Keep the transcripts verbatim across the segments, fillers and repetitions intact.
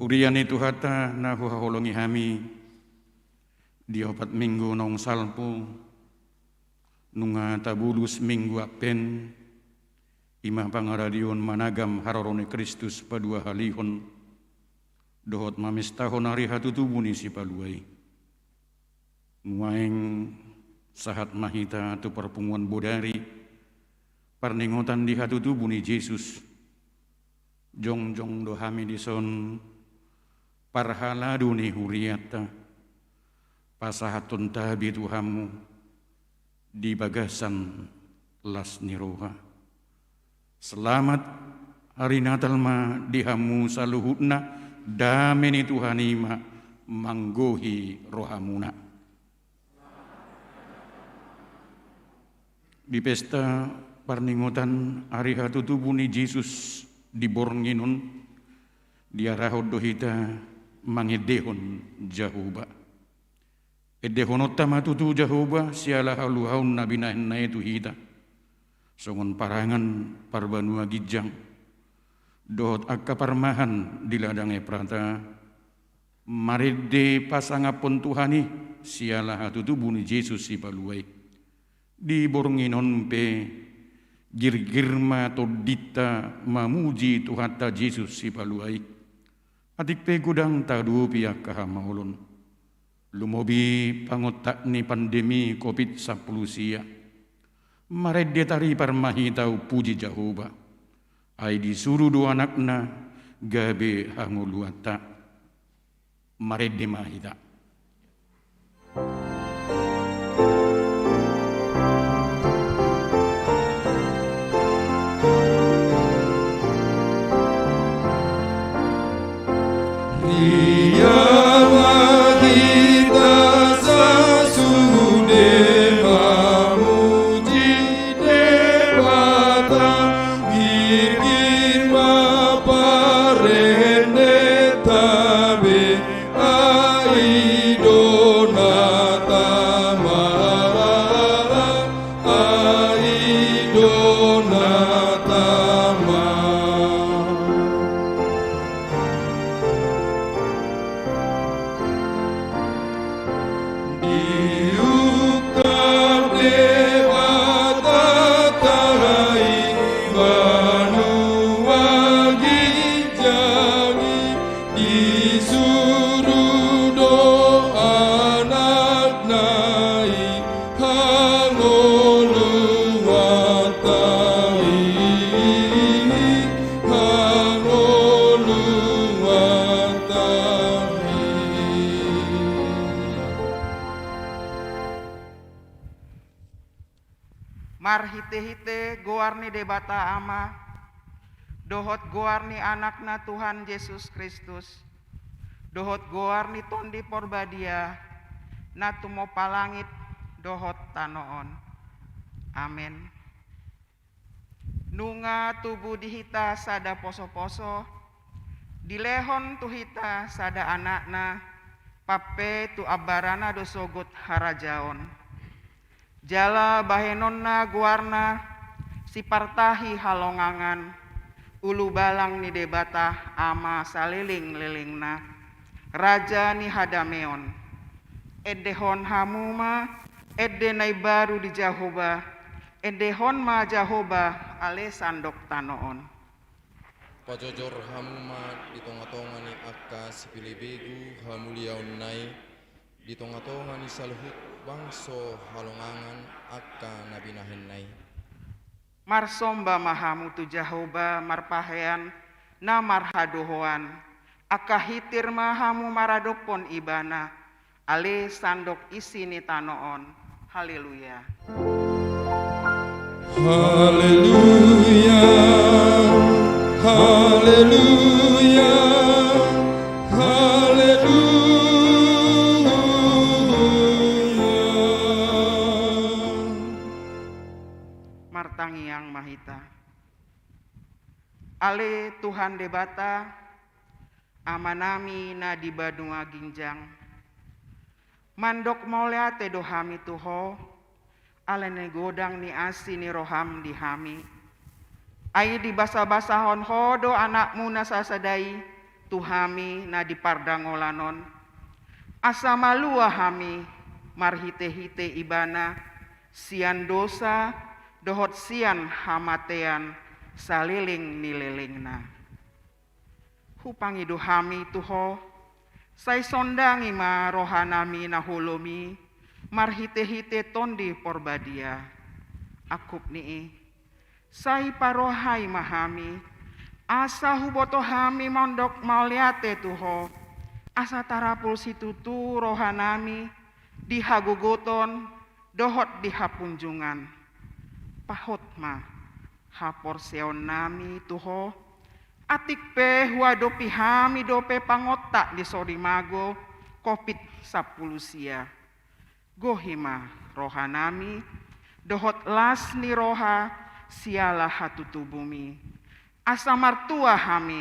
Huria ni Tuhanta na huhaholongi hami, di opat minggu naung salpu, nunga tabolus Minggu Advent, i ma pangaradeon managam haroro ni Kristus paduahalihon, dohot mamestahon ari hatutubu ni Sipalua i. Nuaeng sahat ma hita tu parpunguan bodari, parningotan di hatutubu ni Jesus. Jongjong do hami dison, parhalado ni hurianta, pasahathon tabi tu hamu di bagasan las ni roha. Selamat Ari Natal ma di hamu saluhutna, dame ni Tuhan i ma manggohi rohamuna. Di pesta parningotan ari hatutubu ni Jesus di borngin on, diarahon do hita mangendehon Jahowa. Endehononta ma tutu Jahowa siala haluaon na binahenna i tu hita, songon parangan parbanua ginjang dohot angka parmahan di ladang Eprata, marende pasangaphon Tuhan i siala hatutubu ni Jesus Sipalua i. Di borngin on pe girgir ma tondinta mamuji Tuhanta Jesus Sipalua i. Atik pe godang tadopi angka hamaolon, lumobi pangontak ni pandemi Covid sampulu sia, marende taripar ma hita umpuji Jahowa. Ai disuru do Anakna gabe hangoluanta. Marende ma hita. Riang ma hita sasude mamuji Debata, girgir ma parendenta be, ai do na tama, ai do na tama. Diungkap Debata i banua ginjang i, disuru do Anakna i hangoluanta i, hangoluanta i. Marhitehite goar ni Debata Ama, dohot goar ni Anakna Tuhan Jesus Kristus, dohot goar ni Tondi Porbadia, na tumompa langit dohot tano on. Amen. Nunga tubu di hita sada posoposo, dilehon tu hita sada Anakna, pampe tu ambarana do sogot harajaon. Jala bahenonna goarna Sipartahi Halongangan, ulubalang ni Debata Ama salelenglelengna, Raja ni hadameon. Endehon hamu ma ende na imbaru di Jahowa, endehon ma Jahowa ale sandok tano on. Pajojor hamu ma di tongatonga ni angka sipilebegu hamuliaonna i, di tongatonga ni saluhut bangso halongangan angka na binahenna i. Marsomba ma hamu tu Jahowa marpahean na marhadohoan, angka hintir ma hamu maradophon Ibana, ale sandok isi ni tano on. Haleluya. Haleluya, haleluya, haleluya. Martangiang ma hita. Ale Tuhan Debata, Amanami na di banua ginjang, mandok mauliate do hami tu Ho, ala ni godang ni asi ni roham di hami. Ai dibasabasahon Ho do Anakmu na sasada i, tu hami na di pardangolan on, asa malua hami marhite-hite Ibana sian dosa dohot sian hamatean saleleng ni lelengna. Hupangido hami tu Ho, sai sondangi ma rohanami na holom i marhite-hite Tondi Porbadia. Angkup ni i, sai parohai ma hami, asa huboto hami mandok mauliate tu Ho, asa tarapul situtu rohanami di hagogoton dohot di hapunjungan. Pahot ma haporseaonnami tu Ho, atik pe huadopi hami dope pangontak ni so rimago Covid sampulu sia. Gohi ma rohanami dohot las ni roha siala hatutubu-Mi, asa martua hami,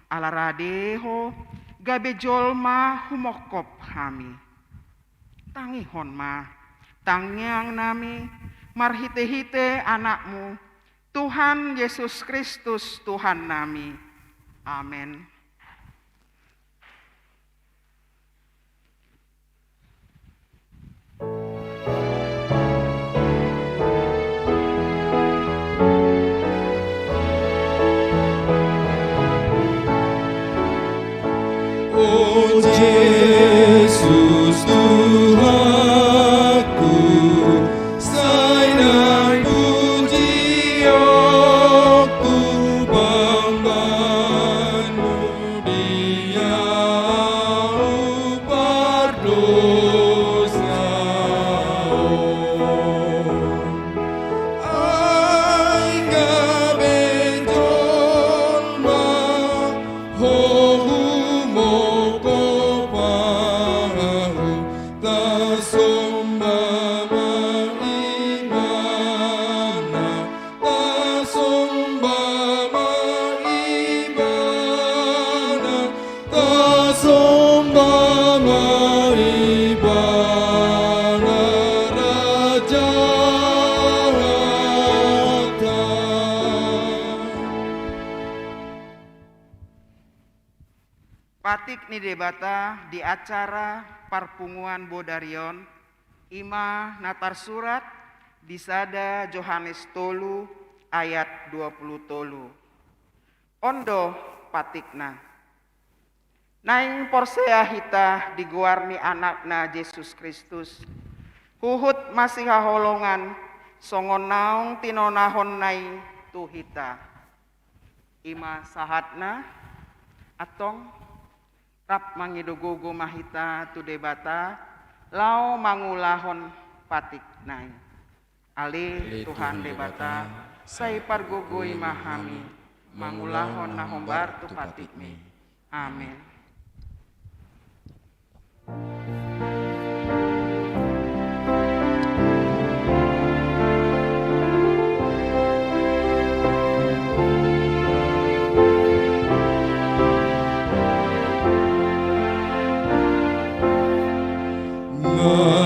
ala rade Ho gabe jolma humongkop hami. Tangihon ma tangiangnami marhite-hite Anak-Mu, Tuhan Jesus Kristus Tuhannami. Amen. O Jesus Tuhanku, sai naeng pujianku pambahenMu di ahu pardosa on. Ai gabe jolma Ho humongkop ahu, tasomba ma Ibana, tasomba ma Ibana, tasomba ma Ibana, Rajanta. Patik ni Debata di acara parpunguan bodari on, i ma na tarsurat di sada Johannes tolu ayat dua pulu tolu. On do patikna. Naeng porsea hita di goar ni Anakna Jesus Kristus, huhut masihaholongan songon naung tinonahonNa i tu hita. I ma sahatna, antong, rap mangido gogo ma hita tu Debata, laho mangulahon patikna i. Ale Tuhan Debata, sai pargogoi ma hami mangulahon na hombar tu patikMi. Amen.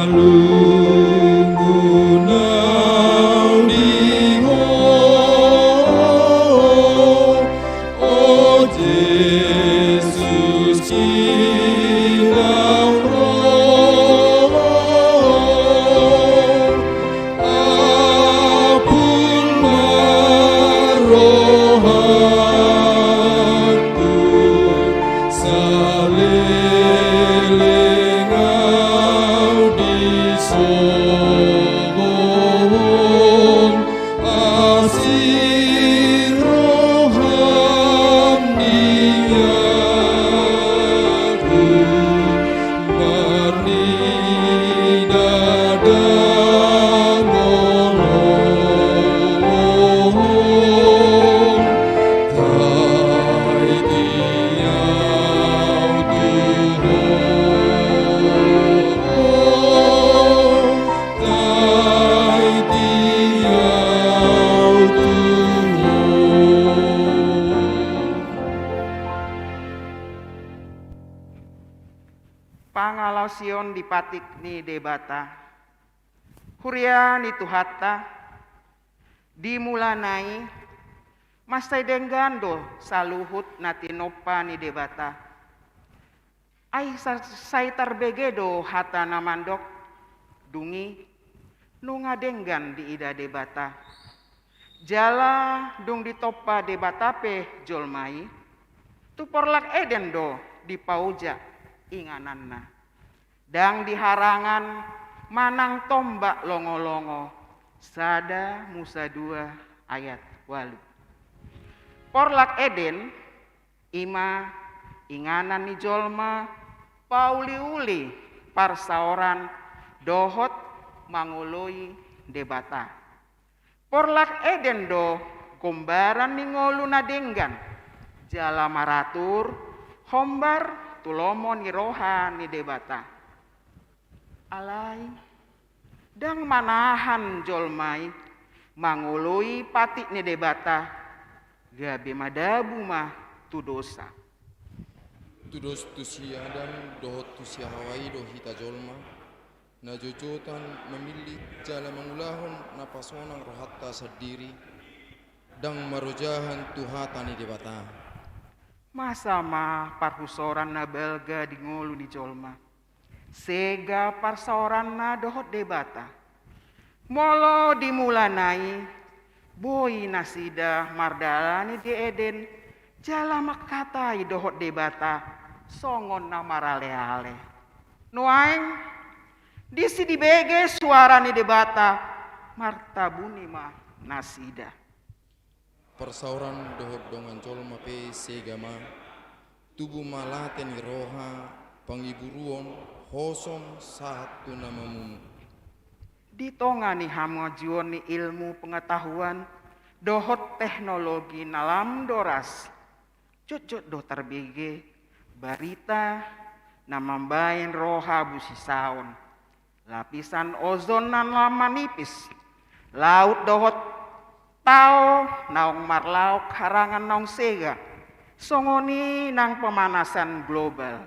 Malungun ahu di Ho, o Jesus, sinaung Ho. Apul ma rohangku, saleleng ahu disohohon asi rohaM di ahu. Pangalaosion di patik ni Debata. Huria ni Tuhanta, di mulana i Mansai denggan do saluhut na tinompa ni Debata. Ai sa-, sai tarbege do hata na mandok, dung i nunga denggan diida Debata. Jala dung ditompa Debata pe jolma i, tu porlak Eden do dipaoja ingananna. Ndang di harangan manang tombak longolongo, Sada Musa dua ayat ualu. Porlak Eden, i ma inganan ni jolma pauliuli parsaoran dohot mangoloi Debata. Porlak Eden do gombaran ni ngolu na denggan, jala maratur hombar tu lomo ni roha ni Debata. Alai, ndang manahan jolma i mangoloi patik ni Debata, gabe madabu ma tu dosa. Tudos tu si Adam dohot tu si Hawa i do hita jolma, na jojotan mamillit jala mangulahon na pasonang rohanta sandiri, ndang marojahan tu hata ni Debata. Masa ma parhusoran na balga di ngolu ni jolma, sega parsaoranna dohot Debata. Molo di mulana i, boi nasida mardalani di Eden, jala mangkatai dohot Debata songon na maraleale. Nuaeng, disi dibege suara ni Debata, martabuni ma nasida. Parsaoran dohot dongan jolma pe sega ma, tubu ma late ni roha, pangiburuon, hosom sahat tu na mamumu. Di tonga ni hamajuon ni ilmu pengetahuan dohot teknologi na lam doras, jotjot do tarbege barita na mambaen roha busisaon, lapisan ozon na lam manipis, laut dohot tao naung marlaok harangan naung sega, songon i nang pemanasan global.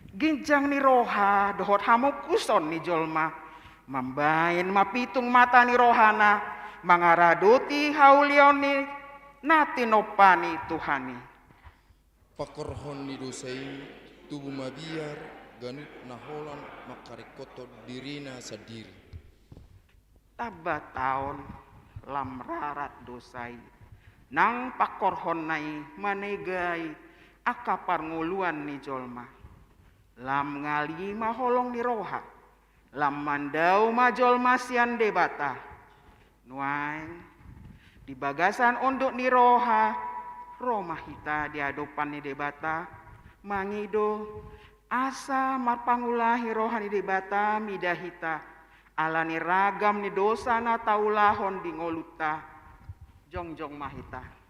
Ginjang ni roha dohot hamungkuson ni jolma mambaen ma pitung mata ni rohana mangaradoti haulion ni na tinompa ni Tuhan i. Pangkorhon ni dosa i tubu mabiar ganup na holan mangkaringkothon dirina sandiri. Tamba taon lam rarat dosa i, nang pangkorhonna i manegai angka parngoluan ni jolma. Lam ngali ma holong ni roha, lam mandao ma jolma sian Debata. Nuaeng, di bagasan unduk ni roha, ro ma hita di adopan ni Debata, mangido, asa marpangulahi roha ni Debata mida hita, ala ni ragam ni dosa na taulahon di ngolunta. Jongjong ma hita.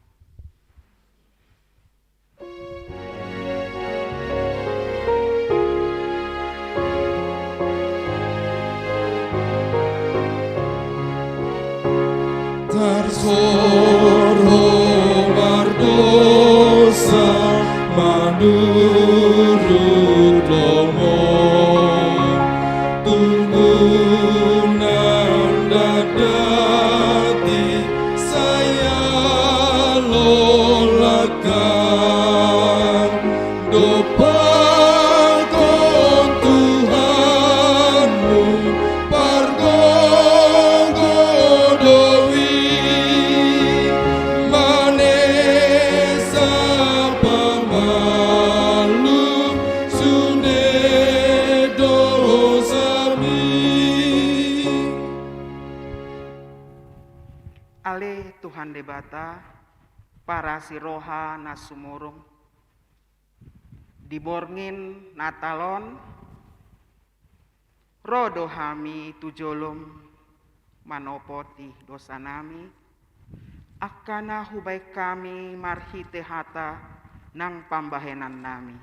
Tarsoro mardosa manurut lomo, tunggunan dati saya lolak. Kan dopakkon Tuhanmu pargogo do i, manesa pamalum sude dosami. Ale Tuhan Debata, parasi roha na sumurung, di borngin Natal on, ro do hami tu jolom manopoti dosanami, angka na hubaen hami marhite hata nang pambahenannami.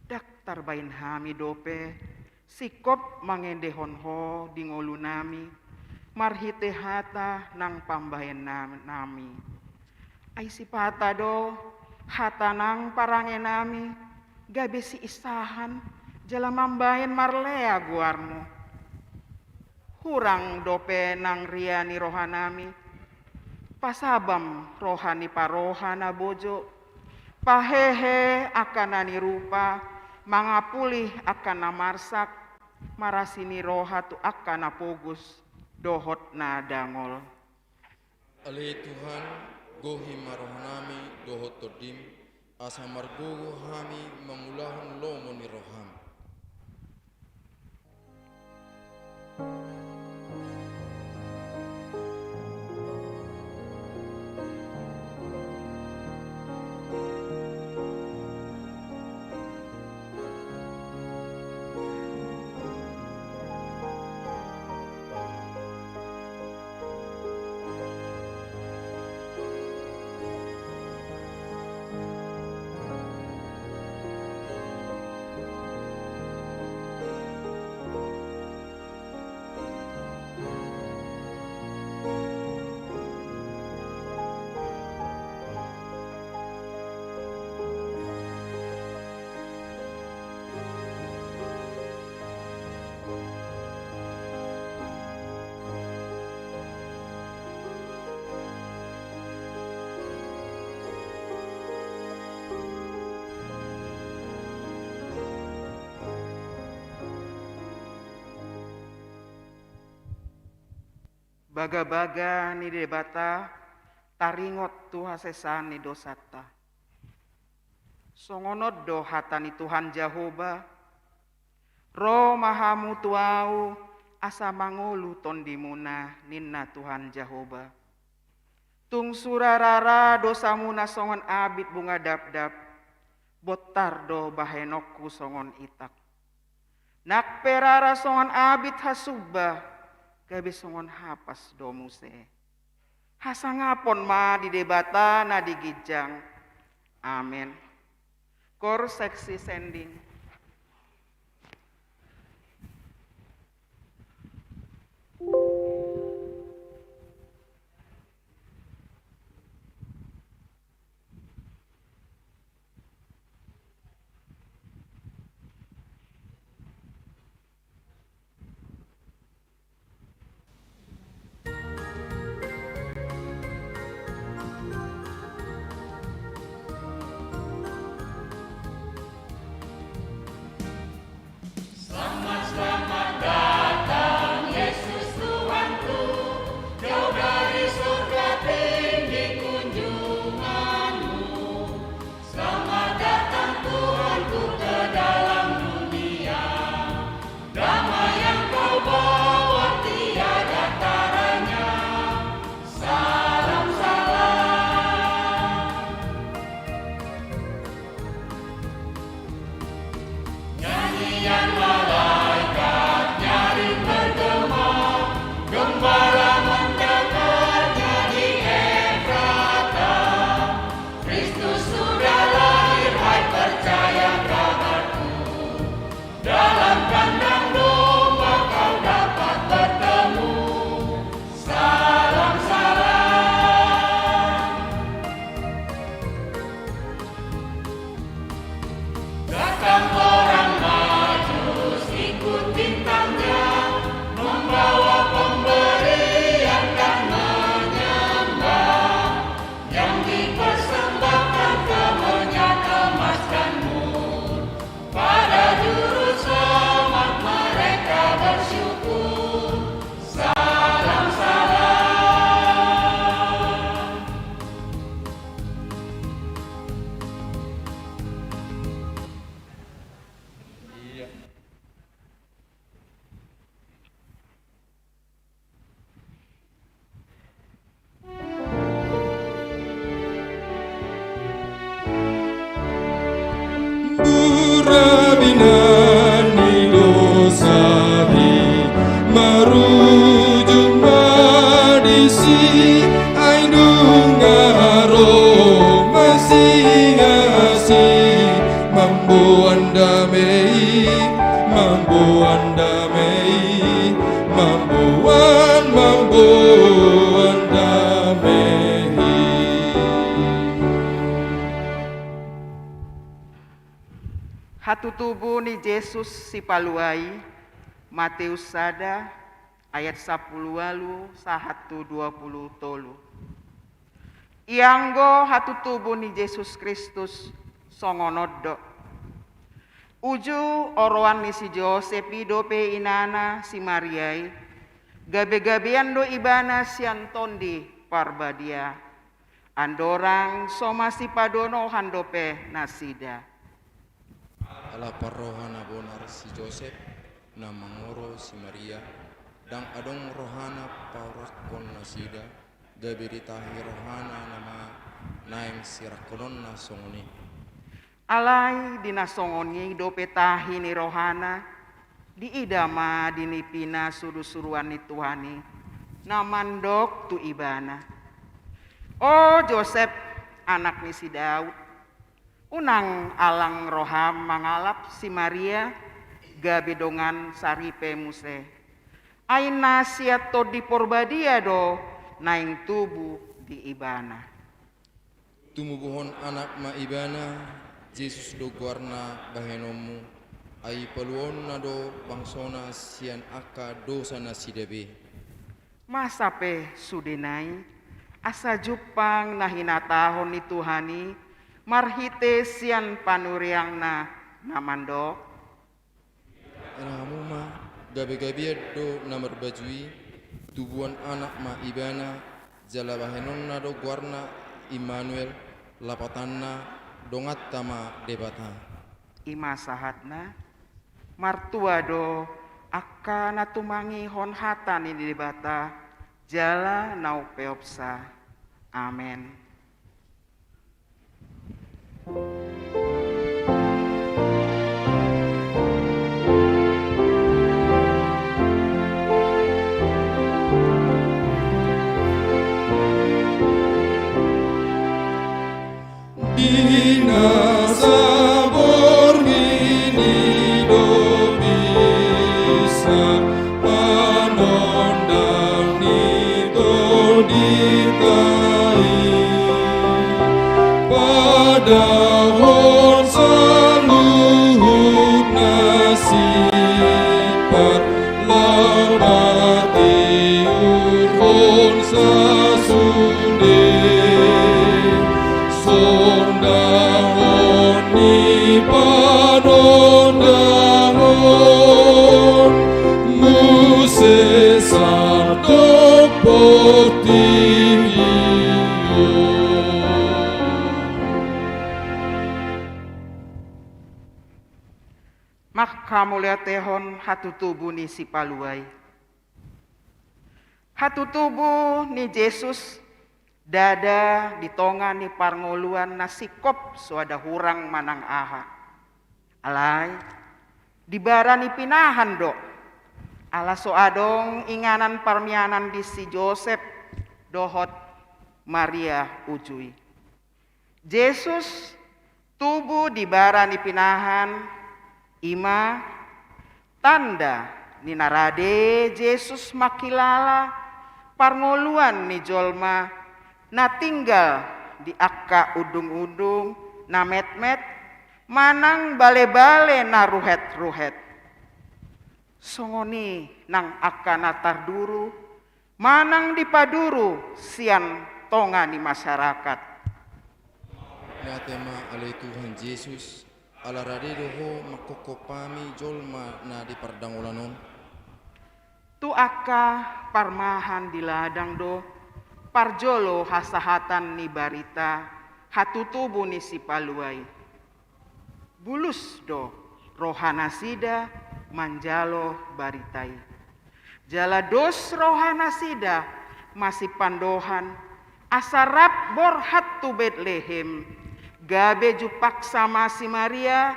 Ndang tarbaen hami dope singkop mangendehon Ho di ngolunami, marhite hata nang pambahenannami. Ai sipata do hata nang parangenami gabe siinsahan jala mambaen marlea goarMu. Hurang dope nang ria ni rohanami. Pasabam roha ni paroha na bojo, pahehe angka na nirupa, mangapuli angka na marsak, marasi ni roha tu angka na pogos dohot na dangol. Ale Tuhan, gohi ma rohanami dohot tondim, asa margogo hami mangulahon lomo ni roham. Bagabaga ni Debata taringot tu hasesaan ni dosanta. Songon on do hata ni Tuhan Jahowa, ro ma hamu tu Ahu asa mangolu tondimuna, ninna Tuhan Jahowa. Tung sura rara dosamuna songon abit bunga dapdap, bontar do bahenonku songon itak. Nang pe rara songon abit hasumba, gabe songon hapas do muse. Hasangapon ma di Debata na di ginjang. Amen. Koor seksi sending. Selamat, selamat datang, Yesus Tuhanku. Jauh dari surga tinggi kunjunganmu. Selamat datang, Tuhanku, ke dalam dunia. Damai yang kau bawa tiada taranya. Salam, salam. Nyanyian malaikat nyaring bergema, gembala mendengarnya di Efrata. Kristus sudah lahir, hai percaya kabarku. Dalam kandang domba kau dapat bertemu. Salam, salam. Datang orang Majus ikut bintangnya, membawa pemberian dan menyembah. Yang dipersembahkan kemenyan, emas dan mur. Pada Juru Selamat mereka bersyukur. Salam, salam. Iya. Burabina ni dosa i marujung ma disi, ai nunga ro ma si asi mamboan dame i, mamboan dame i. Mamboan, mamboan dame i. Hatutubu ni Jesus Sipalua i, Mateus sada, ayat sampulu ualu sahat tu dua pulu tolu. Ianggo hatutubu ni Jesus Kristus songon on do. Uju oroan ni si Josep i dope inana si Maria i, gabe-gabean do ibana sian Tondi Parbadia. Andorang so masipadonohan dope nasida. Ala parroha na bonar si Josep, na mangoro si Maria, ndang adong rohana paurakkon nasida, gabe ditahi rohana nama naeng sirangkononna songon i. Alai di na songon i dope tahi ni rohana, diida ma di nipina surusuruan ni Tuhan i, na mandok tu ibana. O Josep, anak ni si Daud, unang alang roham mangalap si Maria, gabe dongan saripe muse. Ai na sian Tondi Parbadia do naeng tubu di ibana. Tumubuhon anak ma ibana, Jesus do goarna bahenonmu, ai paluaonna do bangsona sian angka dosa nasida be. Masa pe sudena i, asa jumpang na hinatahon ni Tuhan i, marhite sian panuriangna na mandok. Ina hamu ma, gabe-gabean do na marbaju i, tubuan anak ma ibana, jala bahenonna do goarna Immanuel, lapatanna, donganta ma Debata. I ma sahatna, martua do angka na tumangihon hata ni Debata, jala na umpeopsa. Amen. Di na saborngin i do bisa panondang ni tondinta i. Padahon saluhutna sipar laho tiurhon sasude. Sondangon ni panondangon muse sandok portibi on. Manghamauliatehon hatutubu ni Sipalua i. Hatutubu ni Jesus ndada di tonga ni parngoluan na singkop soada hurang manang aha. Alai, di bara ni pinahan do, ala so adong inganan parmianan di si Josep dohot Maria uju i. Jesus tubu di bara ni pinahan, i ma tanda ni na rade Jesus mangkilala parngoluan ni jolma na tinggal di angka undungundung na metmet manang balebale na ruhetruhet. Songon i nang angka na tarduru manang dipaduru sian tonga ni masyarakat. Mauliate ma ale Tuhan Jesus, ala rade do Ho manghophop hami jolma na di pardangolan on. Tu angka parmahan di ladang do parjolo hasahatan ni barita hatutubu ni Sipalua i. Bulus do rohanasida manjalo barita i. Jala dos rohanasida masipandohan asa rap borhat tu Betlehem, gabe jumpangsa ma si Maria,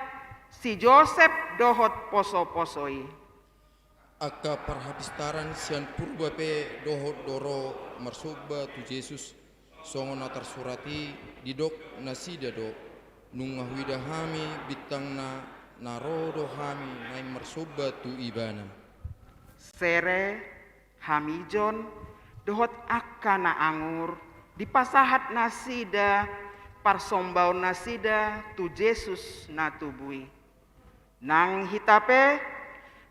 si Josep dohot posoposo i. Angka parhapistaran sian purba pe dohot do ro marsomba tu Jesus, songon na tarsurat i, didok nasida do, nunga huida hami bintangna, na ro do hami naeng marsomba tu Ibana. Sere, hamijon, dohot angka na angur, dipasahat nasida parsombaonnasida tu Jesus na tubu i. Nang hita pe,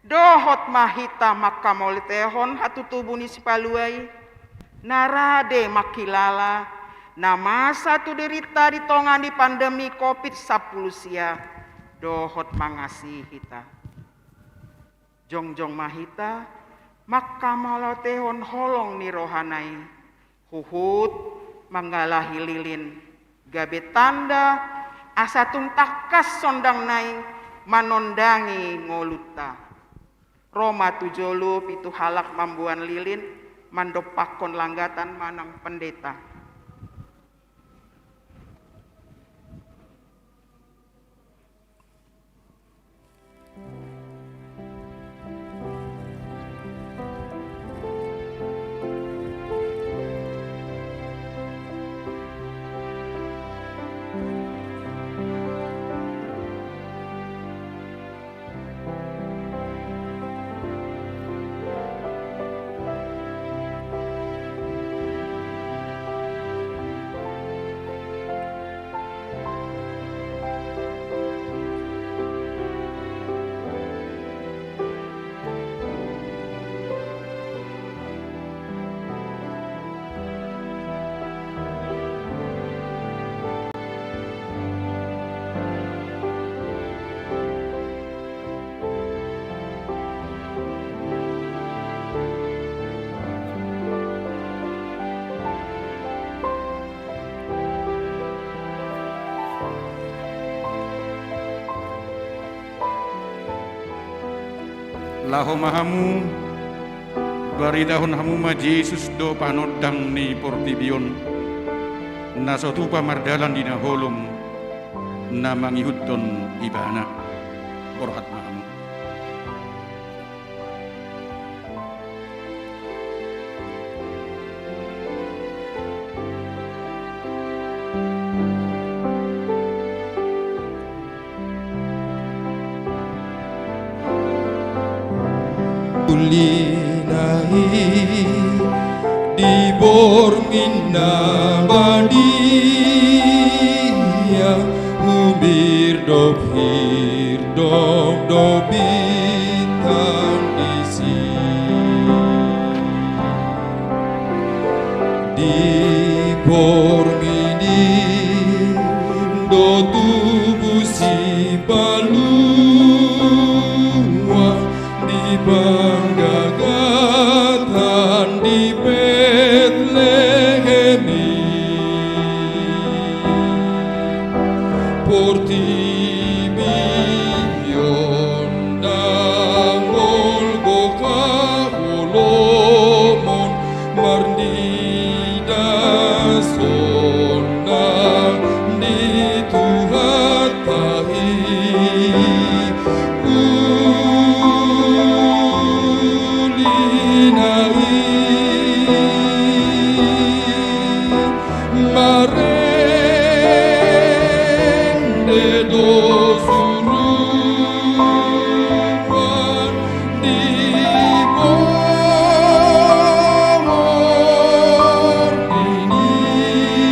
Dohot ma hita mangkamauliatehon hatutubu ni Sipalua i, na rade mangkilala na masa tu dirinta di tonga ni pandemi Covid sampulu sia, dohot mangasihi hita. Jongjong ma hita mangkamauliatehon holong ni rohana i, huhut mangalahi lilin, gabe tanda asa tung tangkas sondangna i manondangi ngolunta. Ro ma tu jolo pitu halak mamboan lilin, mandompakkon langgatan manang pendeta. Laho ma hamu, baritahon hamu ma Jesus do panondang ni portibi on, na so tupa mardalan di na holom, na mangihuthon Ibana. Borhat ma hamu. Uli na i di borngin na badia, humbir dob hirdop do bintang disi. Di borngin i do tubu Sipalua, di panggagatan di Betlehem i. Portibi on ndang olo haholomon, marnida sondang di Tuhanta i. Uli na i marende do suruan di borngin i.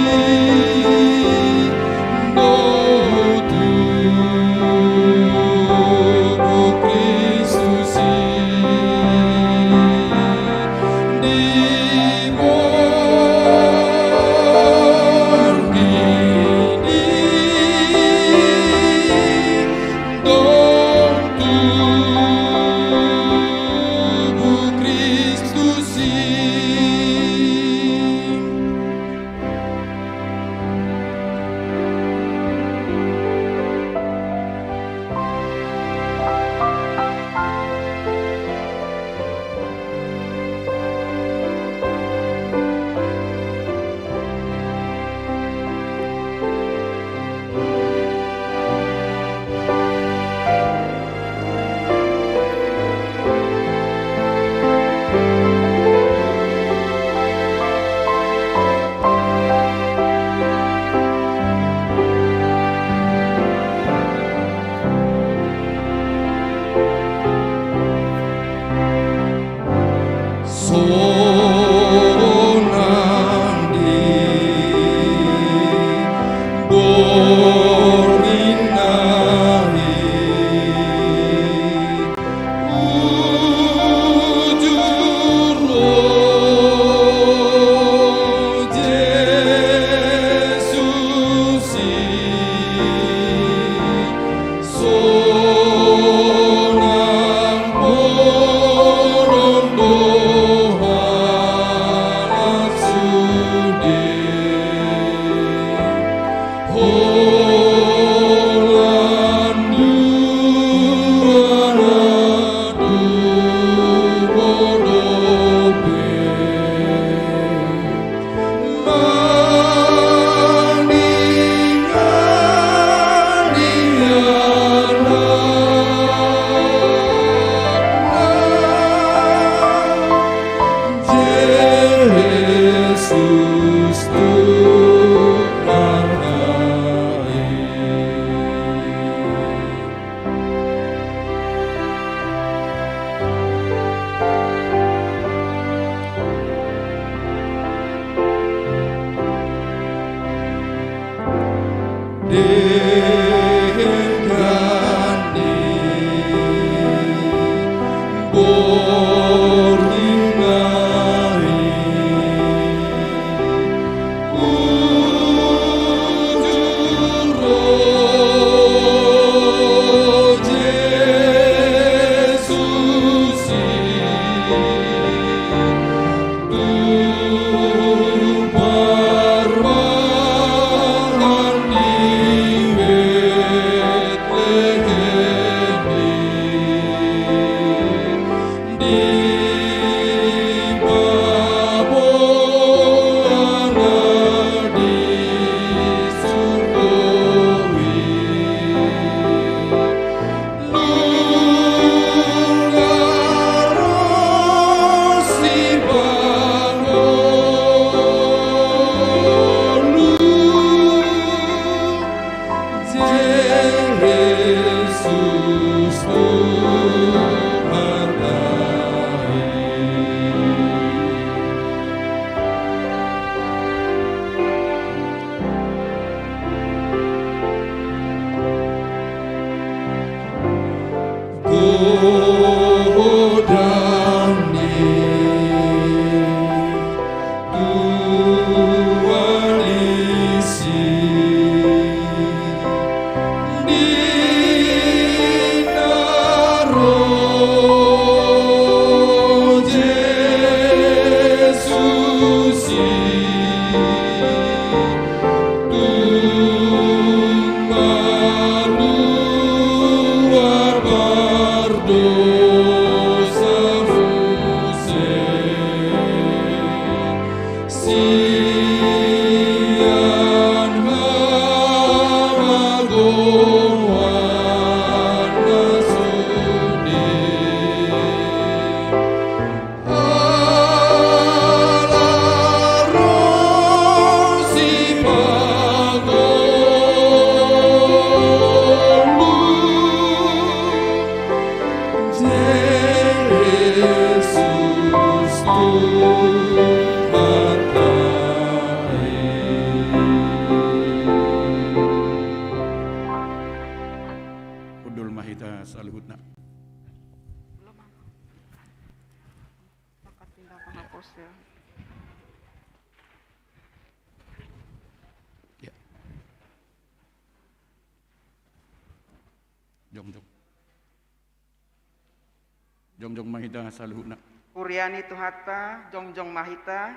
Jongjong ma hita saluhutna. Huria ni Tuhanta, jongjong ma hita.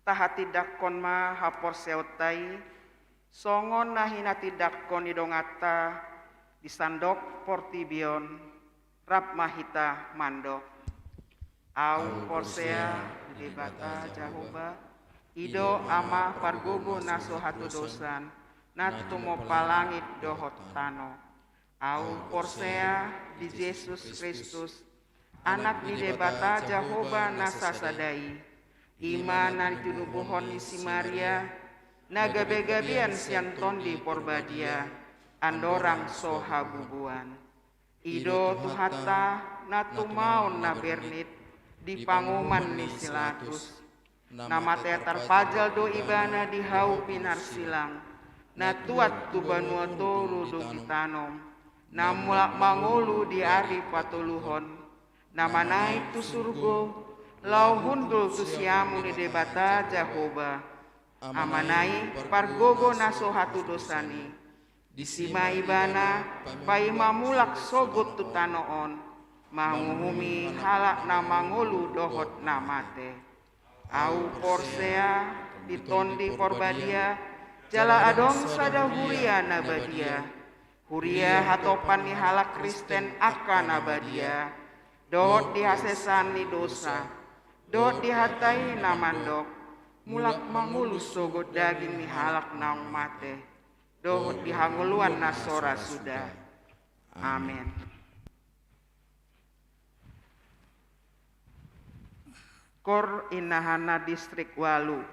Tahatindangkon ma haporseaonta i, songon na hinatindangkon ni donganta di sandok portibi on. Rap ma hita mandok. Ahu porsea di Debata Jahowa, i do Ama pargogo na so hatudosan, na tumompa langit dohot tano. Ahu porsea di Jesus Kristus, Anak ni Debata Jahowa na sasada i, i ma na tinubuhon ni si Maria, na gabegabean sian Tondi Porbadia, andorang so habubuan. I do Tuhanta na tumaon na bernit di panguhuman ni si Latus. Na mate tarpajal do Ibana di hau pinarsilang, na tuat tu banua toru do gitanom, na mulak mangolu di ari patoluhon, na manaek tu surgo, laho hundul tu siamun ni Debata Jahowa, Amana i pargogo na so hatudosan i. Disi ma Ibana paima mulak sogot tu tano on, manguhumi halak na mangolu dohot na mate. Ahu porsea di Tondi Porbadia, jala adong sada huria na badia, huria hatopan ni halak Kristen angka na badia, dohot di hasesaan ni dosa, dohot di hata i na mandok, mulak mangolu sogot daging ni halak naung mate, dohot di hangoluan na so ra suda. Amen. Kor Inahana distrik ualu.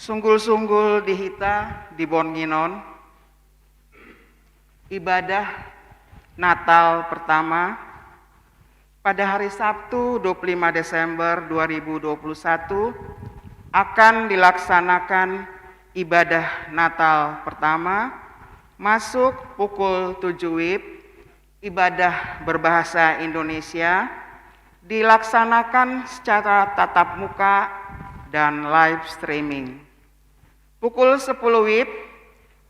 Sunggul-sunggul di hita di borngin on, ibadah Natal pertama pada hari Sabtu dua puluh lima Desember dua ribu dua puluh satu akan dilaksanakan ibadah Natal pertama masuk pukul tujuh wib, ibadah berbahasa Indonesia dilaksanakan secara tatap muka dan live streaming. Pukul sepuluh wib,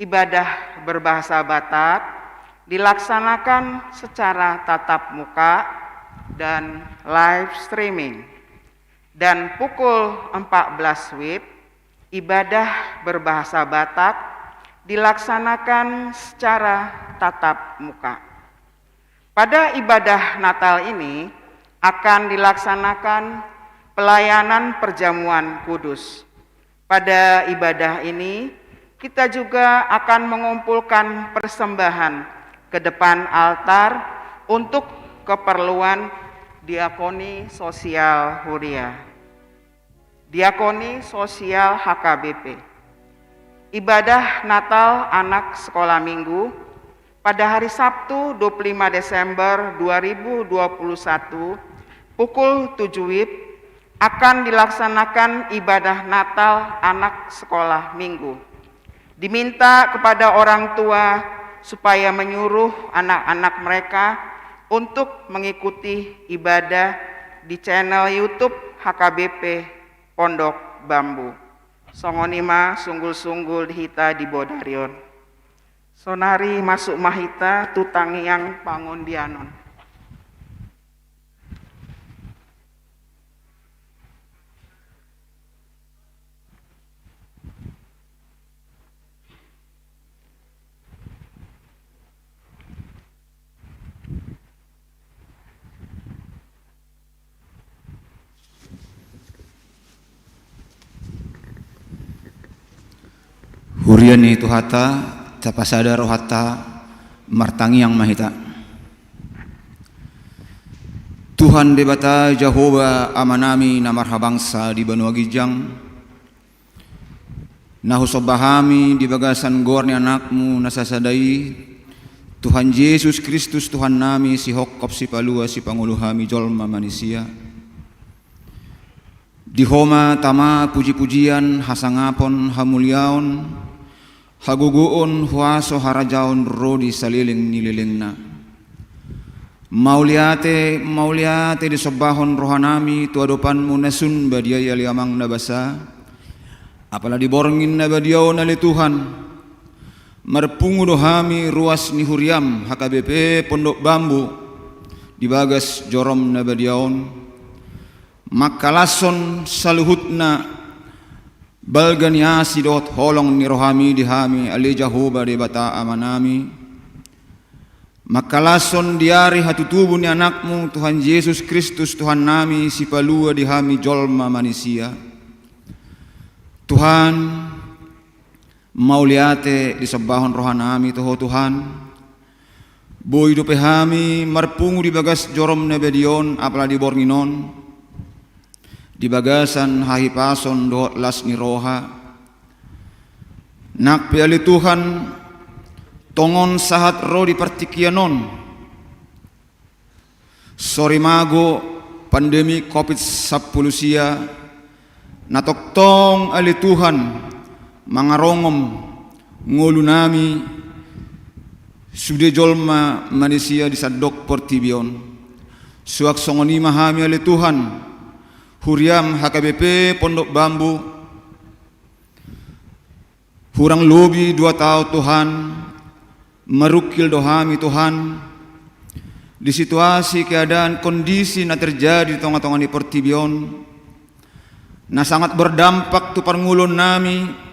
ibadah berbahasa Batak dilaksanakan secara tatap muka dan live streaming. Dan pukul empat belas wib, ibadah berbahasa Batak dilaksanakan secara tatap muka. Pada ibadah Natal ini akan dilaksanakan pelayanan perjamuan kudus. Pada ibadah ini, kita juga akan mengumpulkan persembahan ke depan altar untuk keperluan diakoni sosial huria. Diakoni sosial H K B P. Ibadah Natal anak sekolah minggu pada hari Sabtu dua puluh lima Desember dua ribu dua puluh satu pukul tujuh wib akan dilaksanakan ibadah Natal anak sekolah minggu. Diminta kepada orang tua supaya menyuruh anak-anak mereka untuk mengikuti ibadah di channel YouTube H K B P Pondok Bambu. Songon i ma sunggul-sunggul di hita di bodari on. Sonari masuk ma hita tu tangiang pangondianon. Huria ni Tuhanta, tapasada rohanta, martangiang ma hita. Tuhan Debata Jahowa Amanami na marhabangsa di banua ginjang, na husomba hami di bagasan goar ni Anakmu na sasada i, Tuhan Jesus Kristus Tuhannami, sihophop, sipalua, sipangolu hami jolma manisia. Di Ho ma tama puji-pujian, hasangapon, hamuliaon, hagogoon, huaso, harajaon ro di saleleng ni lelengna. Mauliate, mauliate disombahon rohanami tu adopanMu na sun badia i, ale Amang na basa. Apala di borngin na badia on, ale Tuhan, marpungu do hami ruas ni huriaM H K B P Pondok Bambu di bagas joroM na badia on, mangkalashon saluhutna balga ni asi dohot holong ni rohaMi di hami, ale Jahowa Debata Amanami. Mangkalashon di ari hatutubu ni AnakMu, Tuhan Jesus Kristus Tuhannami, sipalua di hami jolma manisia. Tuhan, mauliate disombahon rohanami tu Ho, Tuhan. Boi dope hami marpungu di bagas joroM na badia on, apala di borngin on, di bagasan hahipason dohot las ni roha. Nang pe, ale Tuhan, tongon sahat ro di partingkian on, sorimago pandemi Covid sampulu sia, na tongtong, ale Tuhan, mangarongom ngolunami sude jolma manisia di sandok portibi on. Suang songon i ma hami, ale Tuhan, huriaM H K B P Pondok Bambu, hurang lobi dua taon, Tuhan, marungkil do hami, Tuhan, di situasi, keadaan, kondisi na terjadi di tonga-tonga ni portibi on, na sangat berdampak tu parngoluonnami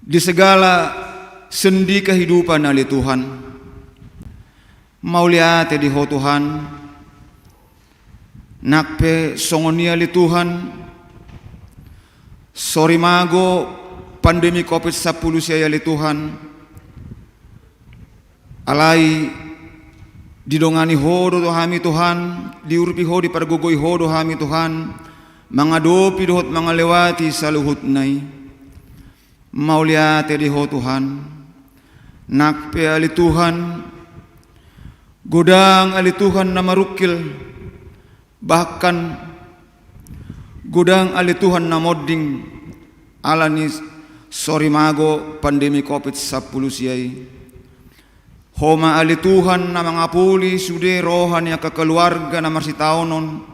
di segala sendi kehidupan, ale Tuhan. Mauliate di Ho, Tuhan. Nang pe songon i, ale Tuhan, sorimago pandemi Covid sampulu sia i, ale Tuhan, alai didongani Ho do hami, Tuhan, diurupi Ho, dipargogoi Ho do hami, Tuhan, mangadopi dohot mangalewati saluhutna i. Mauliate di Ho Tuhan. Nang pe ale Tuhan, godang ale Tuhan na marungkil, bahkan godang ale Tuhan na monding, ala ni sori mago pandemi covid sampulu sia i. Ho ma ale Tuhan na mangapuli sude roha ni angka keluarga na marsitaonon,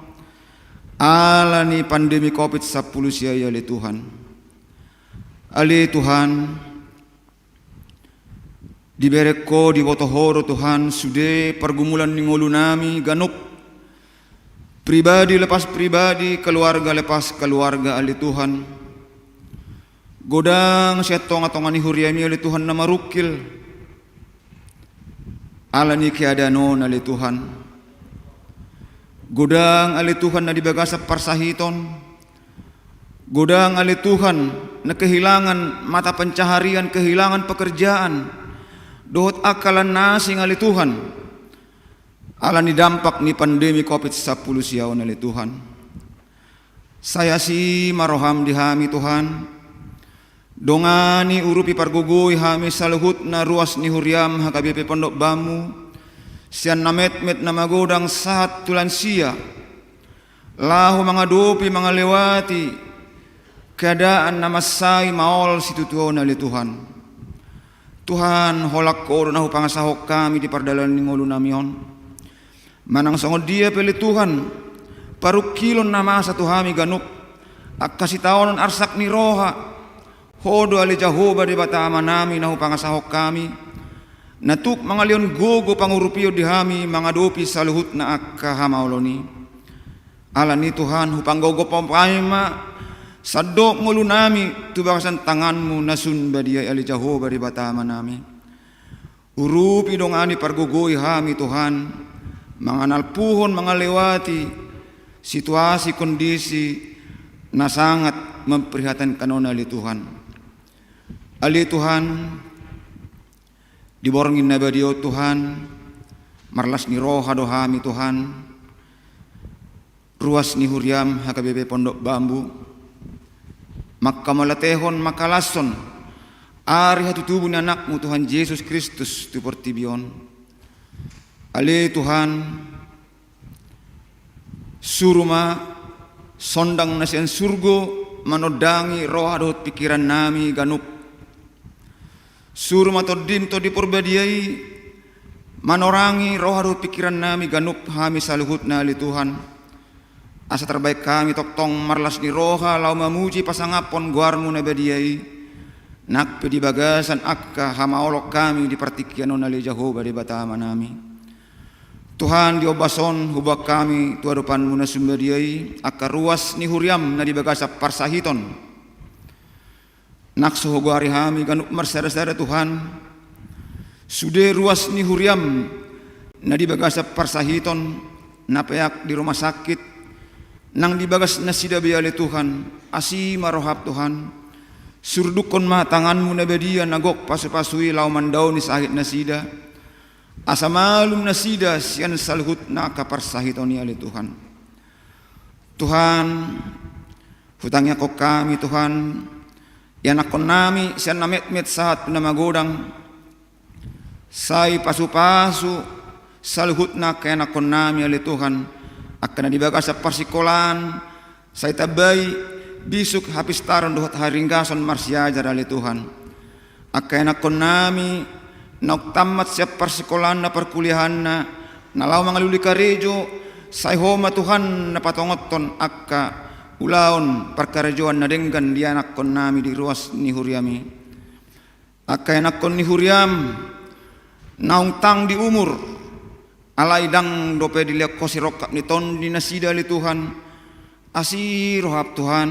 ala ni pandemi covid sampulu sia i ale Tuhan. Ale Tuhan, dibereng Ho, diboto Ho do Tuhan sude pargumulan ni ngolunami ganup, pribadi lepas pribadi, keluarga lepas keluarga ale Tuhan. Godang sian tonga-tonga ni huriami ale Tuhan na marungkil, ala ni keadaan on ale Tuhan. Godang ale Tuhan na di bagasan parsahiton. Godang ale Tuhan na kehilangan mata pencaharian, kehilangan pekerjaan, dohot angka na asing ale Tuhan, ala ni dampak ni pandemi covid sampulu sia on ale Tuhan. Sai asi ma roham di hami Tuhan. Dongani, urupi, pargogoi hami saluhutna ruas ni huriam H K B P Pondok Bambu, sian na metmet na magodang sahat tu lansia, laho mangadopi mangalewati keadaan na mansai maol situtu on ale Tuhan. Tuhan, holan Ho do na hupangasahon hami di pardalanan ni ngolunami on. Manang songon dia pe ale Tuhan parungkilon na masa tu hami ganup, angka sitaonon arsak ni roha, Ho do ale Jahowa Debata Amanami na hupangasahon hami, na tuk mangalehon gogo pangurupion di hami mangadopi saluhutna angka hamaolon i. Ala ni Tuhan, hupanggogo paima sandok ngolunami tu bagasan tanganmu na sun badia i ale Jahowa Debata Amanami. Urupi, dongani, pargogoi hami Tuhan, mangalpuhon mangalewati situasi kondisi na sangat memprihatinkan on ale Tuhan. Ale Tuhan, di borngin na badia on Tuhan, marlas ni roha do hami Tuhan, ruas ni huriam H K B P Pondok Bambu, manghamauliatehon, mangkalashon ari hatutubu ni anakmu Tuhan Jesus Kristus tu portibi on. Ale Tuhan, suru ma sondang na sian surgo manondangi roha dohot pingkirannami ganup. Suru ma Tondim, Tondi Parbadia i, manorangi roha dohot pingkirannami ganup hami saluhutna ale Tuhan. Asa tarbahen hami tongtong marlas ni roha laho mamuji pasangaphon goarmu na badia i, nang pe di bagasan angka hamaolon hami di partingkian on ale Jahowa Debata Amanami. Tuhan, di ombas on huboan hami tu adopanmu na sun badia i angka ruas ni huriam na di bagasan parsahiton. Nang so hugoari hami ganup marsada-sada Tuhan, sude ruas ni huriam na di bagasan parsahiton, na peak di rumah sakit, nang di bagas nasida be ale Tuhan, asi ma roham Tuhan, surdukkon ma tanganmu na badia na gok pasu-pasu i laho mandaoni sahit nasida, asa malum nasida sian saluhutna angka parsahiton i ale Tuhan. Tuhan, hutangiangkon hami Tuhan, ianakkonnami sian na metmet sahat tu na magodang, sai pasu-pasu saluhutna angka ianakkonnami ale Tuhan, angka na di bagasan parsikolaan, sai tambai bisuk hapistaron dohot haringgason marsiajar ale Tuhan. Angka ianakkonnami naung tammat sian parsikolaan na parkuliahanna, na laho mangalului karejo, sai Ho ma Tuhan na patongothon angka ulaon parkarejoan na denggan di ianakkonnami di ruas ni huriami. Angka ianakkon ni huriam naung tang di umur, alai ndang dope dilehon Ho sirongkap ni tondi nasida ale Tuhan, asi roham Tuhan,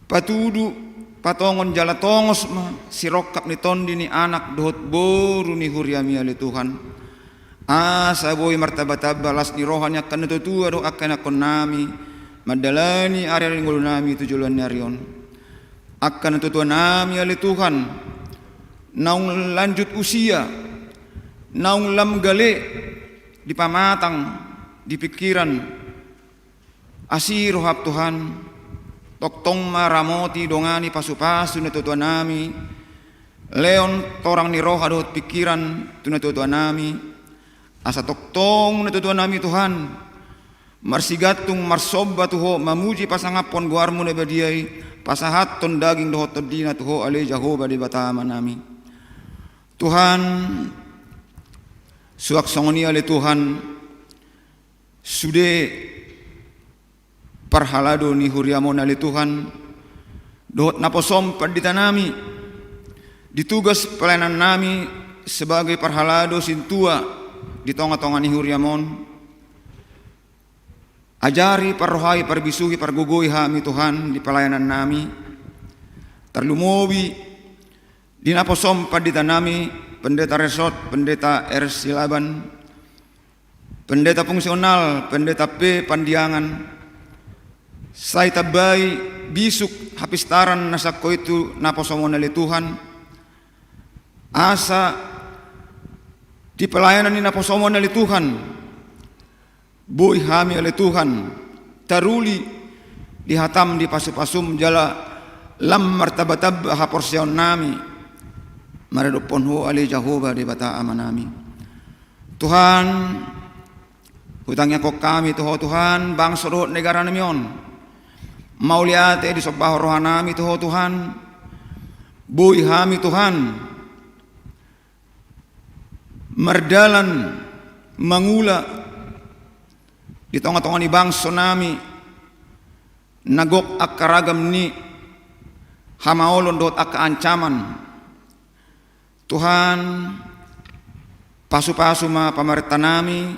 patudu, patongon jala tongos ma sirongkap ni tondi ni anak dohot boru ni huriami ale Tuhan. Asa boi martamba-tamba las ni roha ni angka na tua-tua dohot angka ianakkonnami mandalani ari-ari ni ngolunami tu joloan ni ari on. Angka na tua-tuanami ale Tuhan, naung lanjut usia, naung lam gale di pamatang, di pingkiran, Asi roham Tuhan, tongtong ma ramoti, dongani, pasupasu natuatuanami, lehon torang ni roha dohot pingkiran tu natuatuanami, asa tongtong natuatuanami Tuhan, marsigantung marsomba tu Ho, mamuji pasangaphon goarmu na badia i, pasahathon daging dohot tondina tu Ho ale Jahowa Debata Amanami. Tuhan, suang songon i ale Tuhan, sude parhalado ni huriam on ale Tuhan, dohot naposom panditanami, di tugas pelayanannami sebagai parhalado sintua di tongatonga ni huriam on. Ajari, parrohai, parbisuhi, pargogoi hami Tuhan di pelayanannami, tarlumobi di naposom panditanami, Pendeta Resort, Pendeta R Silaban, Pendeta Fungsional, Pendeta P Pandiangan, sai tambai bisuk hapistaran na sangkot tu naposom on ale Tuhan, asa di pelayanan ni naposom on ale Tuhan, boi hami ale Tuhan taruli di hatam, di pasupasum, jala lam martambatamba haporseaonnami maradophon Ho ale Jahowa Debata Amanami. Tuhan, hutangiangkon hami tu Ho Tuhan, bangso dohot negaranami on. Mauliate disombahon rohanami tu Ho Tuhan, boi hami Tuhan mardalan mangula di tongatonga ni bangsonami na gok angka ragam ni hamaolon dohot angka ancaman. Tuhan, pasupasu ma pamarentanami,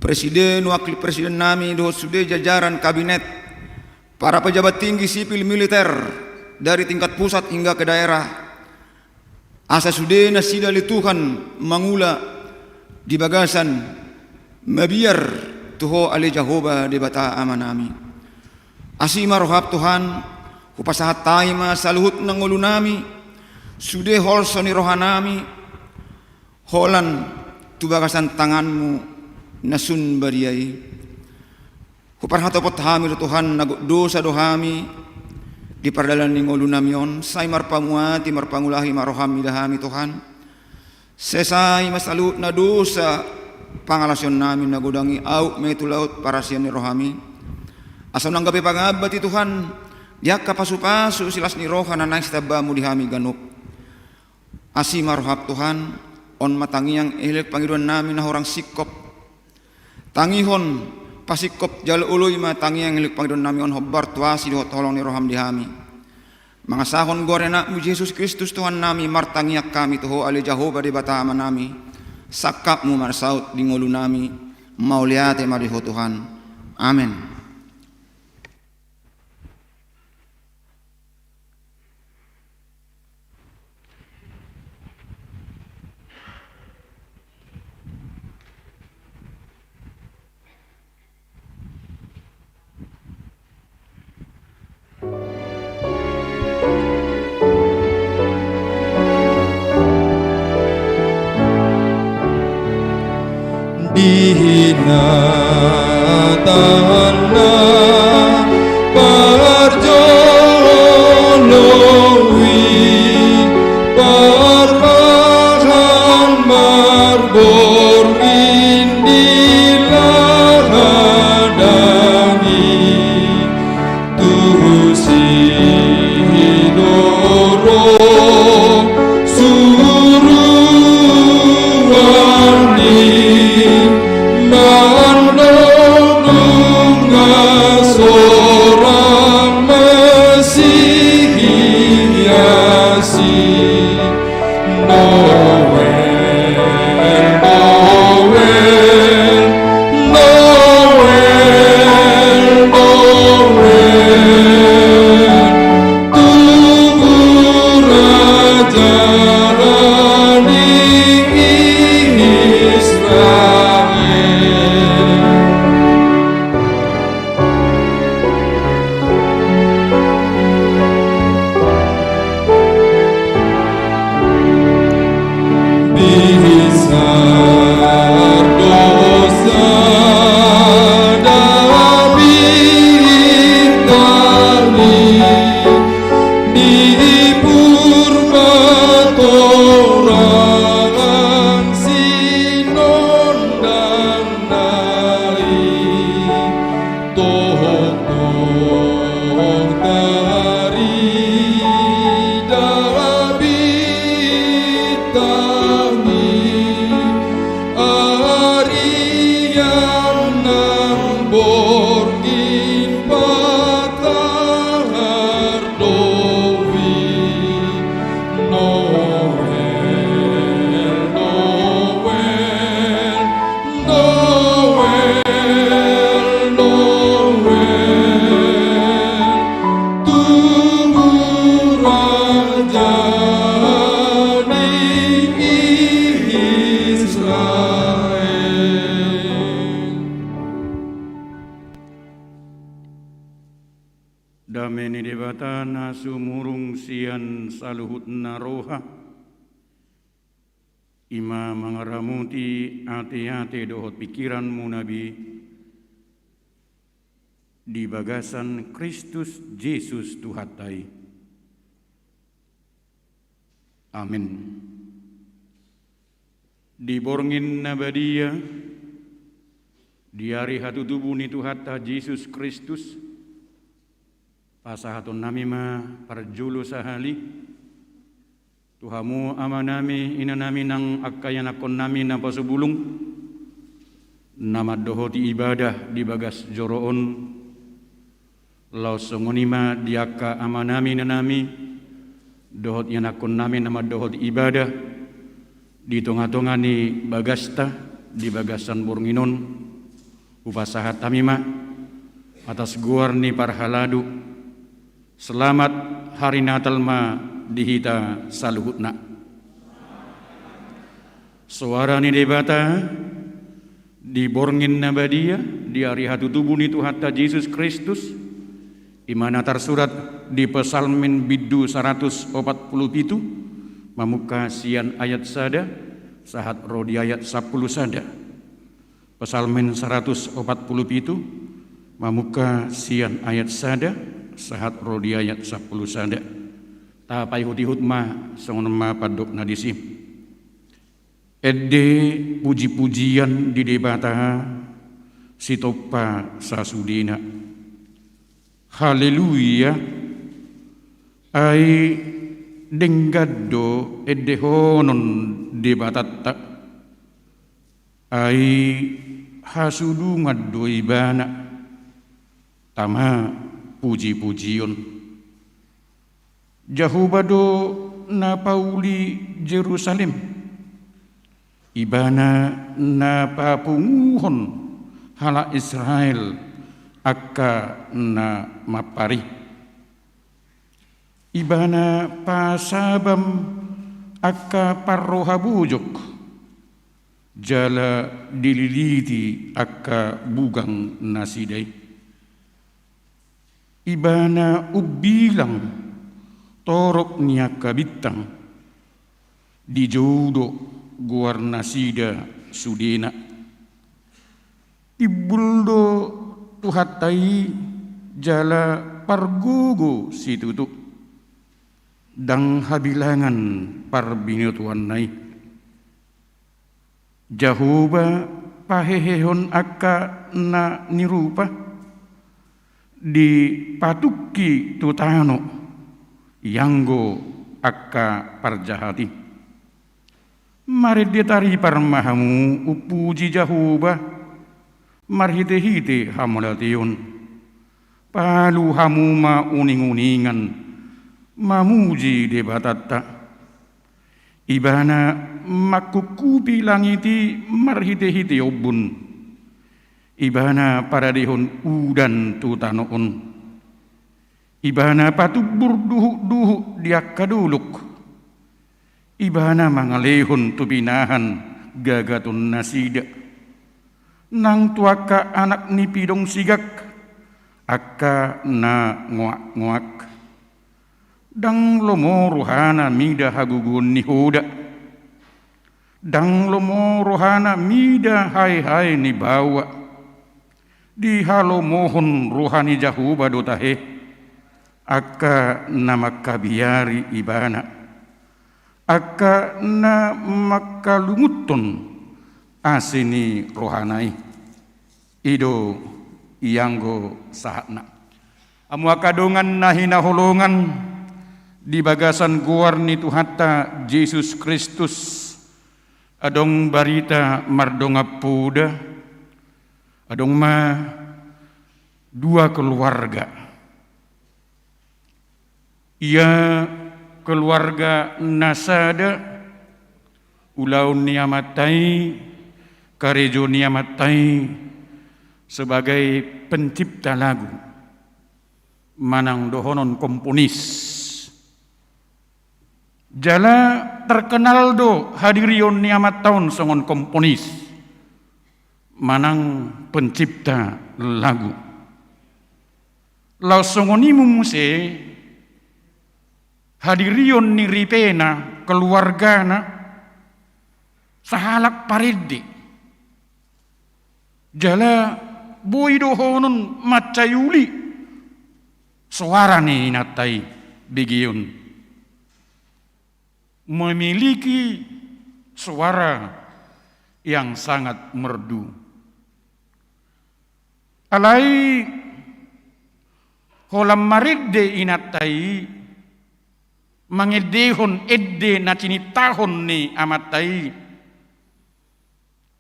presiden, wakil presidennami dohot sude jajaran kabinet, para pejabat tinggi sipil militer dari tingkat pusat hingga ke daerah, asa sude nasida ale Tuhan mangula di bagasan mabiar tu Ho ale Jahowa Debata Amanami. Asi ma roham Tuhan, hupasahat hami ma saluhutna ngolunami, sude holso ni rohanami, holan tu bagasan tanganmu na sun badia i. Huparhatopot hami do Tuhan, na gok dosa do hami di pardalanan ni ngolunami on, sai marpamuati, marpangulahi ma roham mida hami Tuhan. Sesai ma saluhutna dosa pangalaosionnami na godang i, aut ma i tu laut parasian ni rohami. Asa unang gabe pangambat i Tuhan di angka pasupasu silas ni roha na naeng sitambaanmu di hami ganup. Asi ma roham Tuhan, on ma tangiang elek pangidoannami na hurang singkop. Tangihon, pasingkop jala oloi ma tangiang elek pangidoannami on hombar tu asi dohot holong ni roham di hami. Mangasahon goar ni Anakmu Jesus Kristus Tuhannami, martangiang hami tu Ho ale Jahowa Debata Amanami, sangkapmu ma na saut di ngolunami. Mauliate ma di Ho Tuhan. Amen. Di na tangan na parjolo i, parmahan marborngin di laha daging. Tu sidoro suruan ni mandok nungas Dame ni Debata na sumurung sian saluhutna roha, i ma mangaramoti ateate dohot pingkiranmuna be di bagasan Kristus Jesus Tuhanta i. Amen. Di borngin na badia, di ari hatutubu ni Tuhanta Jesus Kristus, pasahatonnami ma parjolo sahali tu hamu amanami, inanami nang angka ianakkonnami na pasubulung, na mandohoti ibadah di bagas joro on, laos songon i ma di angka amanami, inanami dohot ianakkonnami na mandohoti ibadah di tongatonga ni bagasta di bagasan borngin on. Hupasahat hami ma atas goar ni parhalado. Selamat Hari Natal ma di hita saluhutna. Soara ni Debata di borngin na badia, di ari hatutubu ni Tuhanta Jesus Kristus, i ma na tarsurat di Psalmen bindu saratus opat pulu pitu, mamungka sian ayat sada sahat ro di ayat sampulu sada. Psalmen saratus opat pulu pitu, mamungka sian ayat sada sahat ro di ayat sampulu sada. Tapaihutihut ma, songon on ma pandokna disi. Ende pujipujian di Debata sitompa sasudena. Haleluya. Ai denggan do endehonon Debatanta. Ai hasudungan do Ibana, tama pujipujion. Jahowa do na pauli Jerusalem. Ibana na papunguhon halak Israel angka na mampar i. Ibana pasabam angka parroha bojok, jala dililiti angka bugang nasida i. Ibana umbilang torop ni angka bintang, dijou do goar nasida sudena. Timbul do Tuhanta i jala pargogo situtu, ndang habilangan parbinotoanna i. Jahowa pahehehon angka na nirupa, dipatungki tu tano ianggo angka parjahat i. Marende taripar ma hamu umpuji Jahowa marhitehite hamauliateon. Palu hamu ma uninguningan mamuji Debatanta. Ibana mangkupkupi langit i marhitehite ombun. Ibana paradehon udan tu tano on. Ibana patumbur duhutduhut di angka dolok. Ibana mangalehon tu pinahan gagatonnasida. Nang tu angka anak ni pidong sigak, angka na ngoakngoak. Ndang lomo rohana mida hagogoon ni hoda. Ndang lomo rohana mida haehae ni baoa. Dihalomohon roha ni Jahowa do tahe angka na mangkabiari Ibana, angka na mangkalungunhon asi ni rohana i. I do ianggo sahatna. Hamu angka dongan na hinaholongan di bagasan goar ni Tuhanta Jesus Kristus, adong barita mardongan poda, adong ma dua keluarga. Ia keluarga na sada, ulaon ni amanta i, karejo ni amanta i sebagai pencipta lagu, manang dohonon komponis. Jala terkenal do hadirion ni amanta on songon komponis, manang pencipta lagu. Laos songon i muse hadirion ni ripena, keluargana, sahalak parende. Jala boi dohonon mansai uli soara ni inanta i, begeon. Memiliki suara yang sangat merdu. Alai holan marende inanta i, mangendehon ende na ciniptahon ni amanta i,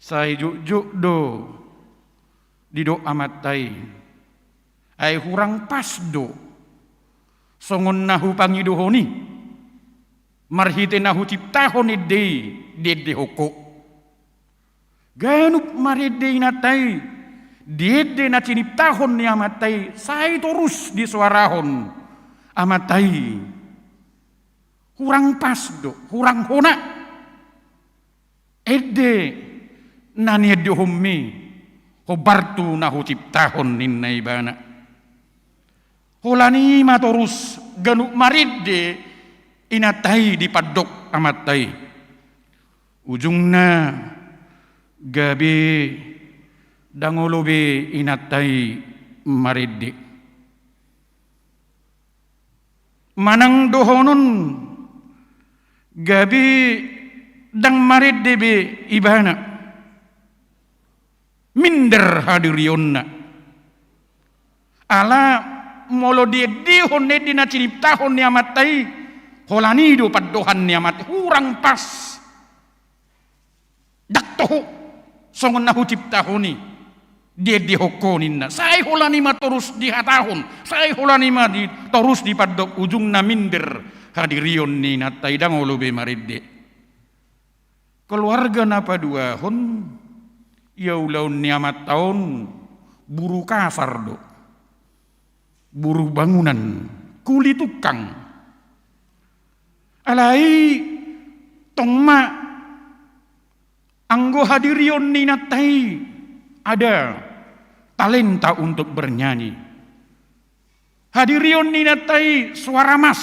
sai jotjot do didok amanta i. Ai hurang pas do songon na hupangidohon i marhite na huciptahon ende i diendehon ho. Ganup marende inanta i di ende na ciniptahon ni amanta i, sai torus disoarahon amanta i. Hurang pas do, hurang hona ende na niendehonmi hombar tu na huciptahon, ninna ibana. Holan i ma torus ganup marende inanta i dipandok amanta i. Ujungna gabe ndang olo be inanta i marende. Manang dohonon gabe ndang marende be ibana. Minder hadirionna. Ala molo diendehon ende na ciniptahon ni amanta i, holan i do pandohan ni amanta i, hurang pas. Ndang toho songon na huciptahon i diendehon ho, ninna. Sai holan i ma torus dihatahon, sai holan i ma di, torus dipandok, ujungna minder hadirion ni inanta i, ndang olo be marende. Keluarga na paduahon, ia ulaon ni amanta on buru kasar do. Buru bangunan, kuli tukang. Alai tong ma anggo hadirion ni inanta i ada talenta untuk bernyanyi. Hadirion ni inanta i suara mas.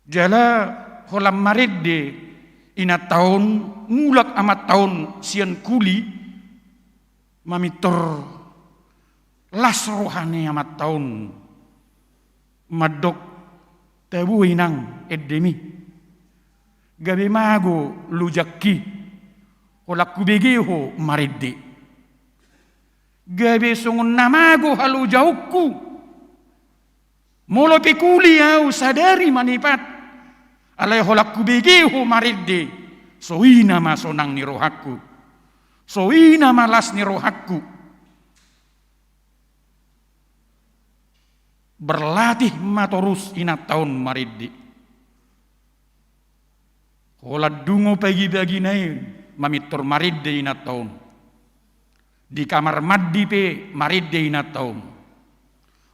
Jala holan marende inanta on, mulak amanta on sian kuli, mamintor las roha ni amanta on, mandok, tabo inang endemi. Gabe mago lojangki holan hubege ho marende. Gabe songon na mago halojaonku. Molo pe kuli ahu sadari manipat, alai holan hubege ho marende, songon i nama sonang ni rohangku. Songon i nama las ni rohangku. Berlatih ma torus inanta on marende. Holan dungo pagipagina i mamintor marende inanta on. Di kamar mandi pe marende inanta on.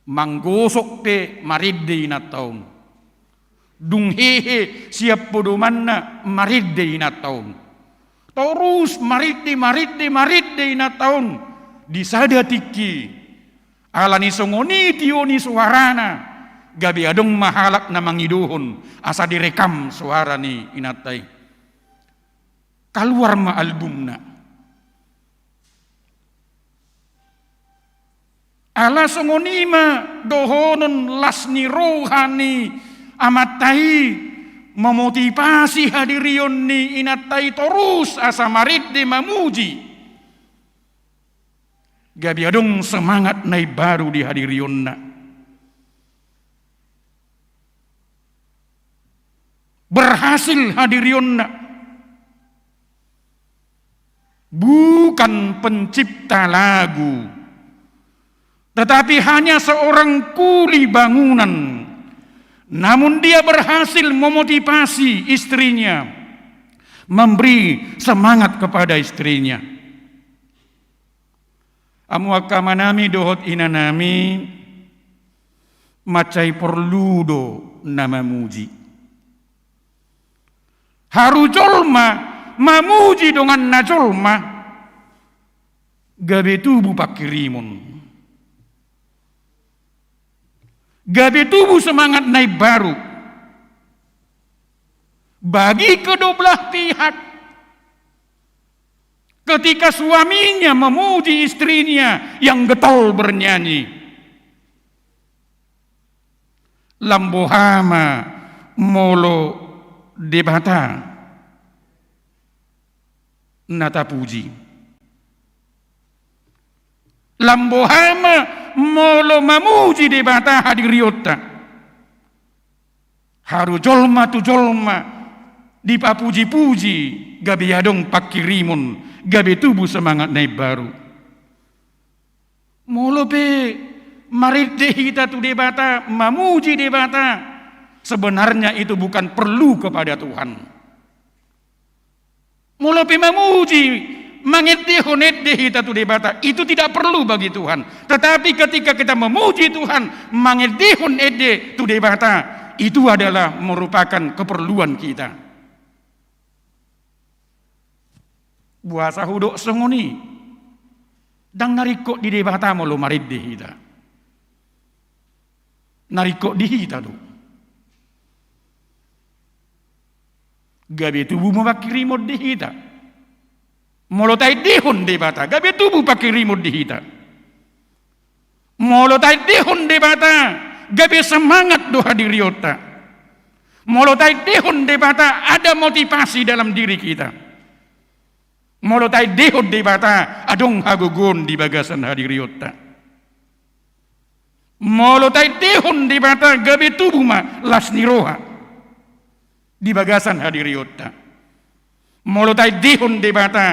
Manggosok pe marende inanta on. Dung hehe sian podomanna marende inanta on. Torus marende, marende, marende inanta on. Di sada tingki, ala ni songon i tio ni soarana, gabe adong ma halak na mangidohon asa direkam soara ni inanta i. Kaluar ma albumna. Ala songon i ma dohonon las ni roha ni amanta i, memotivasi hadirion ni inanta i torus asa marende mamuji. Gabe adong semangat na imbaru di hadirionna. Berhasil hadirionna. Bukan pencipta lagu, tetapi hanya seorang kuli bangunan. Namun dia berhasil memotivasi istrinya, memberi semangat kepada istrinya. Hamu angka amanami dohot inanami, mansai porlu do na mamuji. Haru jolma mamuji donganna jolma, gabe tubu pangkirimon. Gabe tubu semangat na imbaru bagi kedua belah pihak. Ketika suaminya memuji istrinya yang getol bernyanyi, lam boha ma molo Debata na tapuji. Lam boha ma molo mamuji Debata hadirionta. Haru jolma tu jolma dipapuji-puji, gabe adong pangkirimon, gabe tubu semangat na imbaru. Molo pe marende hita tu Debata, mamuji Debata, sebenarnya itu bukan perlu kepada Tuhan. Molo pe mamuji, mangendehon ende hita tu Debata, itu tidak perlu bagi Tuhan. Tetapi ketika kita memuji Tuhan, mangendehon ende tu Debata, itu adalah merupakan keperluan kita. Boasa hudok songon i? Ndang na ringkot di Debata molo marende hita. Na ringkot di hita do. Gabe tubu ma pangkirimon di hita. Molo taendehon Debata, gabe tubu pangkirimon di hita. Molo taendehon Debata, gabe semangat do hadirionta. Molo taendehon Debata, ada motivasi dalam diri kita. Molo taendehon Debata, adong hagogoon di bagasan hadirionta. Molo taendehon Debata, gabe tubu ma las ni roha di bagasan hadirionta. Molo taendehon Debata,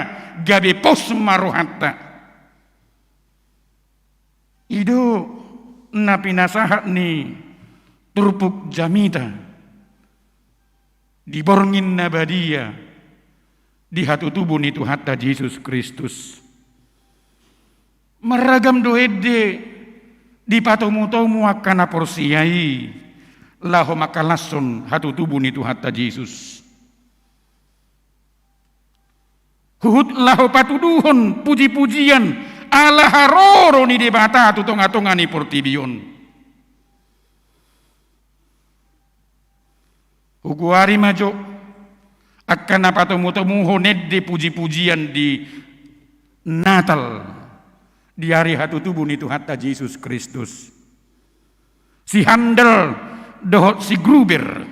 gabe pos ma rohanta. I do na pinasahat ni turpuk jamita di borngin na badia di hatutubu ni Tuhanta Jesus Kristus. Marragam do ende dipatomutomu angka na porsea i laho mangkalashon hatutubu ni Tuhanta Jesus. Huhut laho patuduhon pujipujian ala haroro ni Debata tu tongatonga ni portibi on. Hugoari ma jo angka na patomutomuhon ende pujipujian di Natal, di ari hatutubu ni Tuhanta Jesus Kristus. Si Handel dohot si Gruber.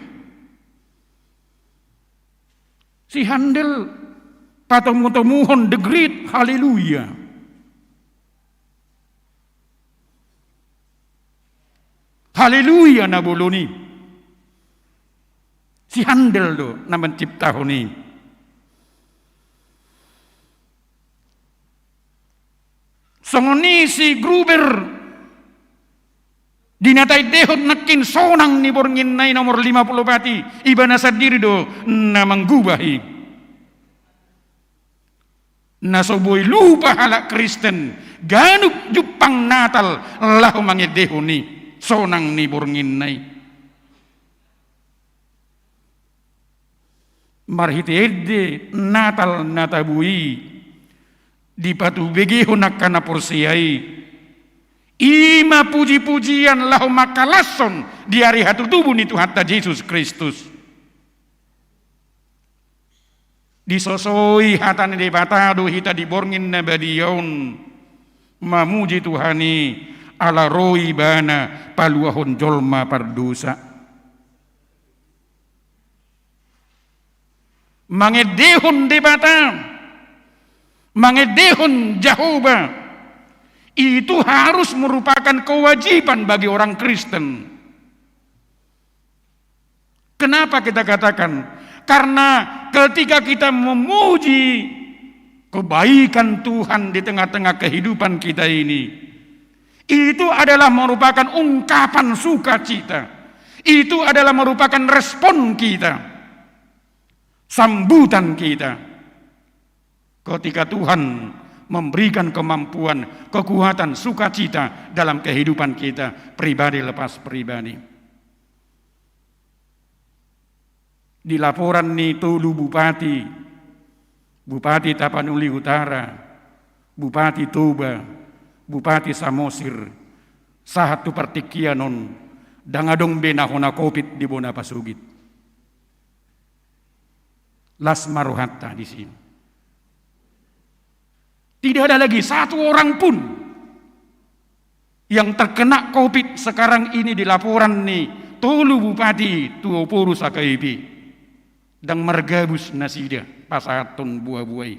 Si Handel patomutomuhon The Great Hallelujah. Haleluya na bolon i. Si Handel do na manciptahon i. Songon i si Gruber, di na taendehon nangkin sonang ni borngin na i nomor lima puluh opat i, ibana sandiri do na manggubah i. Na so boi lupa halak Kristen ganup jumpang Natal laho mangendehon i sonang ni borngin na i. Marhite ende Natal na tabo i dipatubegehon angka na porsea i, i ma pujipujian laho mangkalashon di ari hatutubu ni Tuhanta Jesus Kristus. Disosoi hata ni Debata do hita di borngin na badia on mamuji Tuhan i ala ro ibana paluahon jolma pardosa. Mangendehon Debata, mangendehon Jahowa, itu harus merupakan kewajiban bagi orang Kristen. Kenapa kita katakan? Karena ketika kita memuji kebaikan Tuhan di tengah-tengah kehidupan kita ini, itu adalah merupakan ungkapan sukacita. Itu adalah merupakan respon kita, sambutan kita. Ketika Tuhan memberikan kemampuan, kekuatan, sukacita dalam kehidupan kita pribadi lepas pribadi. Di laporan ni tolu bupati, Bupati Tapanuli Utara, Bupati Toba, Bupati Samosir, sahat tu partingkian on, Ndang adong be na hona covid di bona pasogit. Las ma rohanta di sini. Tidak ada lagi satu orang pun yang terkena covid sekarang ini di laporan ni tolu bupati tu Ephorus H K B P. Ndang margabus nasida pasahathon boaboa i.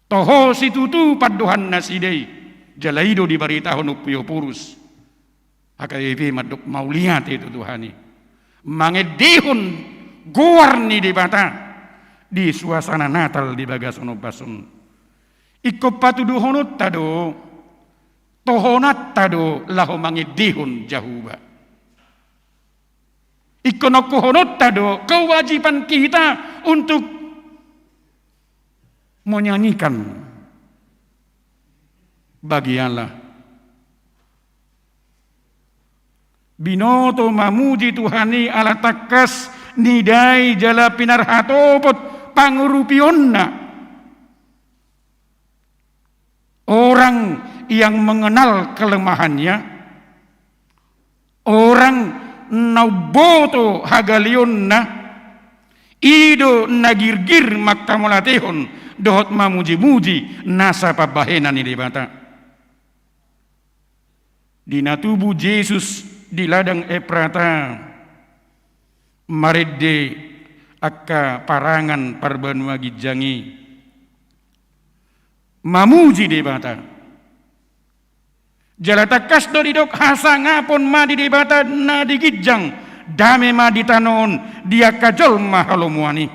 Toho situtu pandohan nasida i, jala i do dibaritahon Ompu Ephorus. H K B P mandok mauliate tu Tuhan i. Mangendehon goar ni Debata di suasana Natal di bagasan ombas on. Ingkon patuduhononta do, tohonanta do laho mangendehon Jahowa. Ingkon ongkohononta do kewajiban kita untuk menyanyikan bagi Allah. Binoto mamuji Tuhan i ala tangkas nidai jala pinarhatopot pangurupionna. Orang yang mengenal kelemahannya, orang na umboto hagaleonna, i do na girgir manghamauliatehon dohot mamujimuji nasa pambahenan ni Debata. Di na tubu Jesus di ladang Efrata, marende angka parangan parbanua ginjang i mamuji Debata. Jala tangkas do didok hasangapon ma di Debata na di ginjang, dame ma di tano on di angka jolma halomoan i.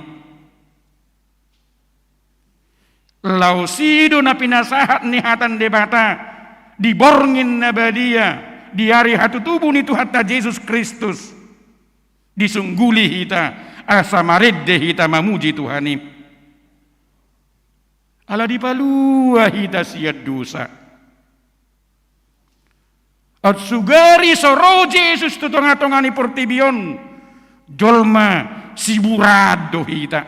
Laos i do na pinasahat ni hata ni Debata di borngin na badia di ari hatutubu ni Tuhanta Jesus Kristus. Disungguli hita asa marende hita mamuji Tuhan i. Ala dipalua hita sian dosa. Sugari so ro Jesus tu tongatonga ni portibi on, jolma siburaan do hita.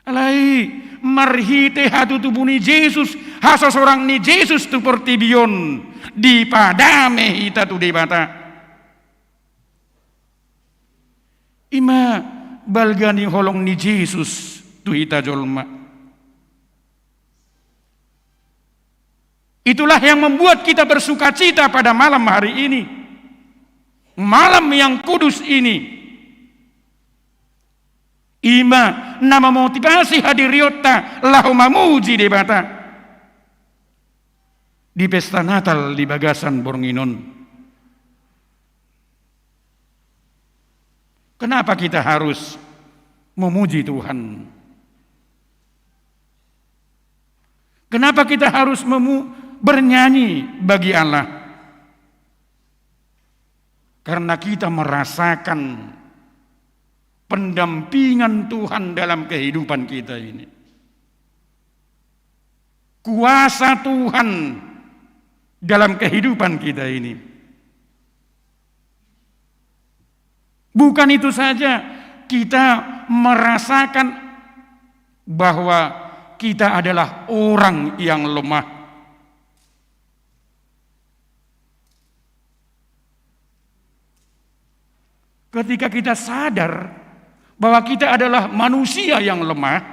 Alai marhite hatutubu ni Jesus, hasosorang ni Jesus tu portibi on, dipadame hita tu Debata. I ma balga ni holong ni Jesus tu hita jolma. Itulah yang membuat kita bersukacita pada malam hari ini. Malam yang kudus ini. I ma na memotivasi hadirionta laho mamuji Debata di pesta Natal di bagasan borngin on. Kenapa kita harus memuji Tuhan? Kenapa kita harus memu-, bernyanyi bagi Allah? Karena kita merasakan pendampingan Tuhan dalam kehidupan kita ini. Kuasa Tuhan dalam kehidupan kita ini. Bukan itu saja, kita merasakan bahwa kita adalah orang yang lemah. Ketika kita sadar bahwa kita adalah manusia yang lemah,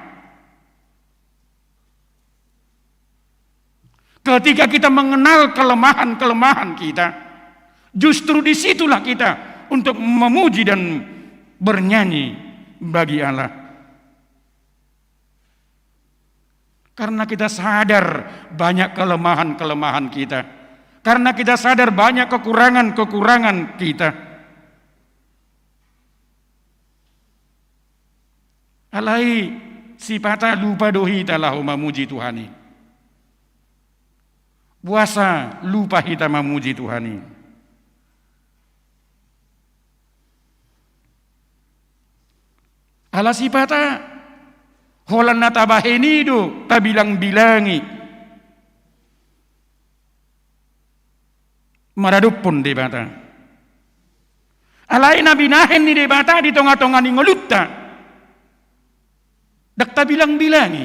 ketika kita mengenal kelemahan-kelemahan kita, justru disitulah kita untuk memuji dan bernyanyi bagi Allah. Karena kita sadar banyak kelemahan-kelemahan kita. Karena kita sadar banyak kekurangan-kekurangan kita. Alai sipata lupa do hita laho mamuji Tuhan i. Boasa lupa hita mamuji Tuhan i? Ala sipata holan na tabahen i do tabilangbilangi maradophon Debata. Alai na binahen ni Debata di tongatonga ni ngolunta ndang tabilangbilangi.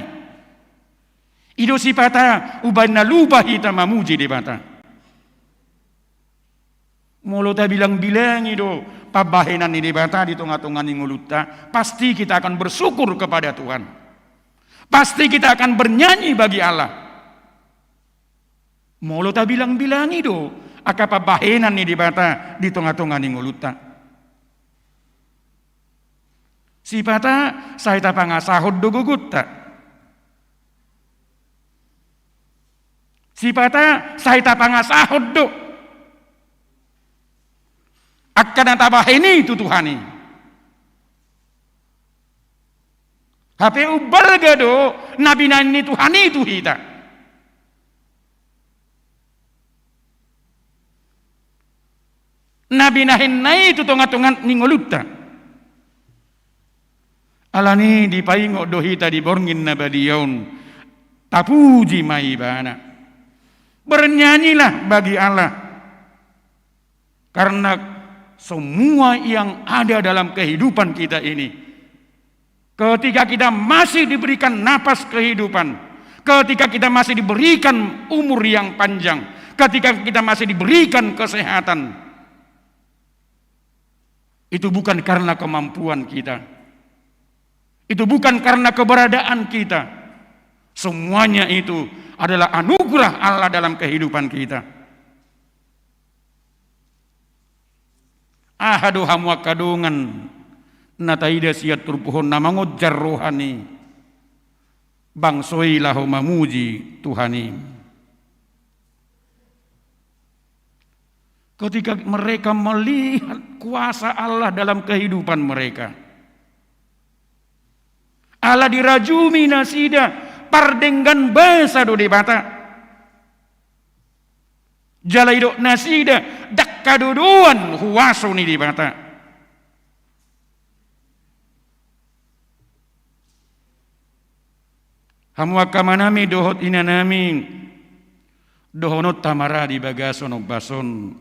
I do sipata umbahen na lupa hita mamuji Debata. Molo tabilang-bilangi do pambahenan ni Debata di tonga-tonga ni ngolunta, pasti kita akan bersyukur kepada Tuhan. Pasti kita akan bernyanyi bagi Allah. Molo tabilang-bilangi do angka pambahenan ni Debata di tonga-tonga ni ngolunta. Sipata sai tapangasahon do gogonta. Sipata sai tapangasahon do angka na tabahen i tu Tuhan i. Hape umbalga do na binahen ni Tuhan i tu hita. Na binahenna i tu tonga-tonga ni ngolunta. Alani dipaingot do hita di borngin na badia on, tapuji ma Ibana. Bernyanyilah bagi Allah. Karena semua yang ada dalam kehidupan kita ini, ketika kita masih diberikan napas kehidupan, ketika kita masih diberikan umur yang panjang, ketika kita masih diberikan kesehatan, itu bukan karena kemampuan kita. Itu bukan karena keberadaan kita. Semuanya itu adalah anugerah Allah dalam kehidupan kita. Aha do hamu angka dongan na taida sian turpuk on na mangonjar roha ni bangso i laho mamuji Tuhan i? Ketika mereka melihat kuasa Allah dalam kehidupan mereka, ala dirajumi nasida pardenggan basa do Debata. Jala didok nasida ndang hadodoan huaso ni Debata. Hamu angka amanami dohot inanami, dohononta ma ra di bagasan ombas on,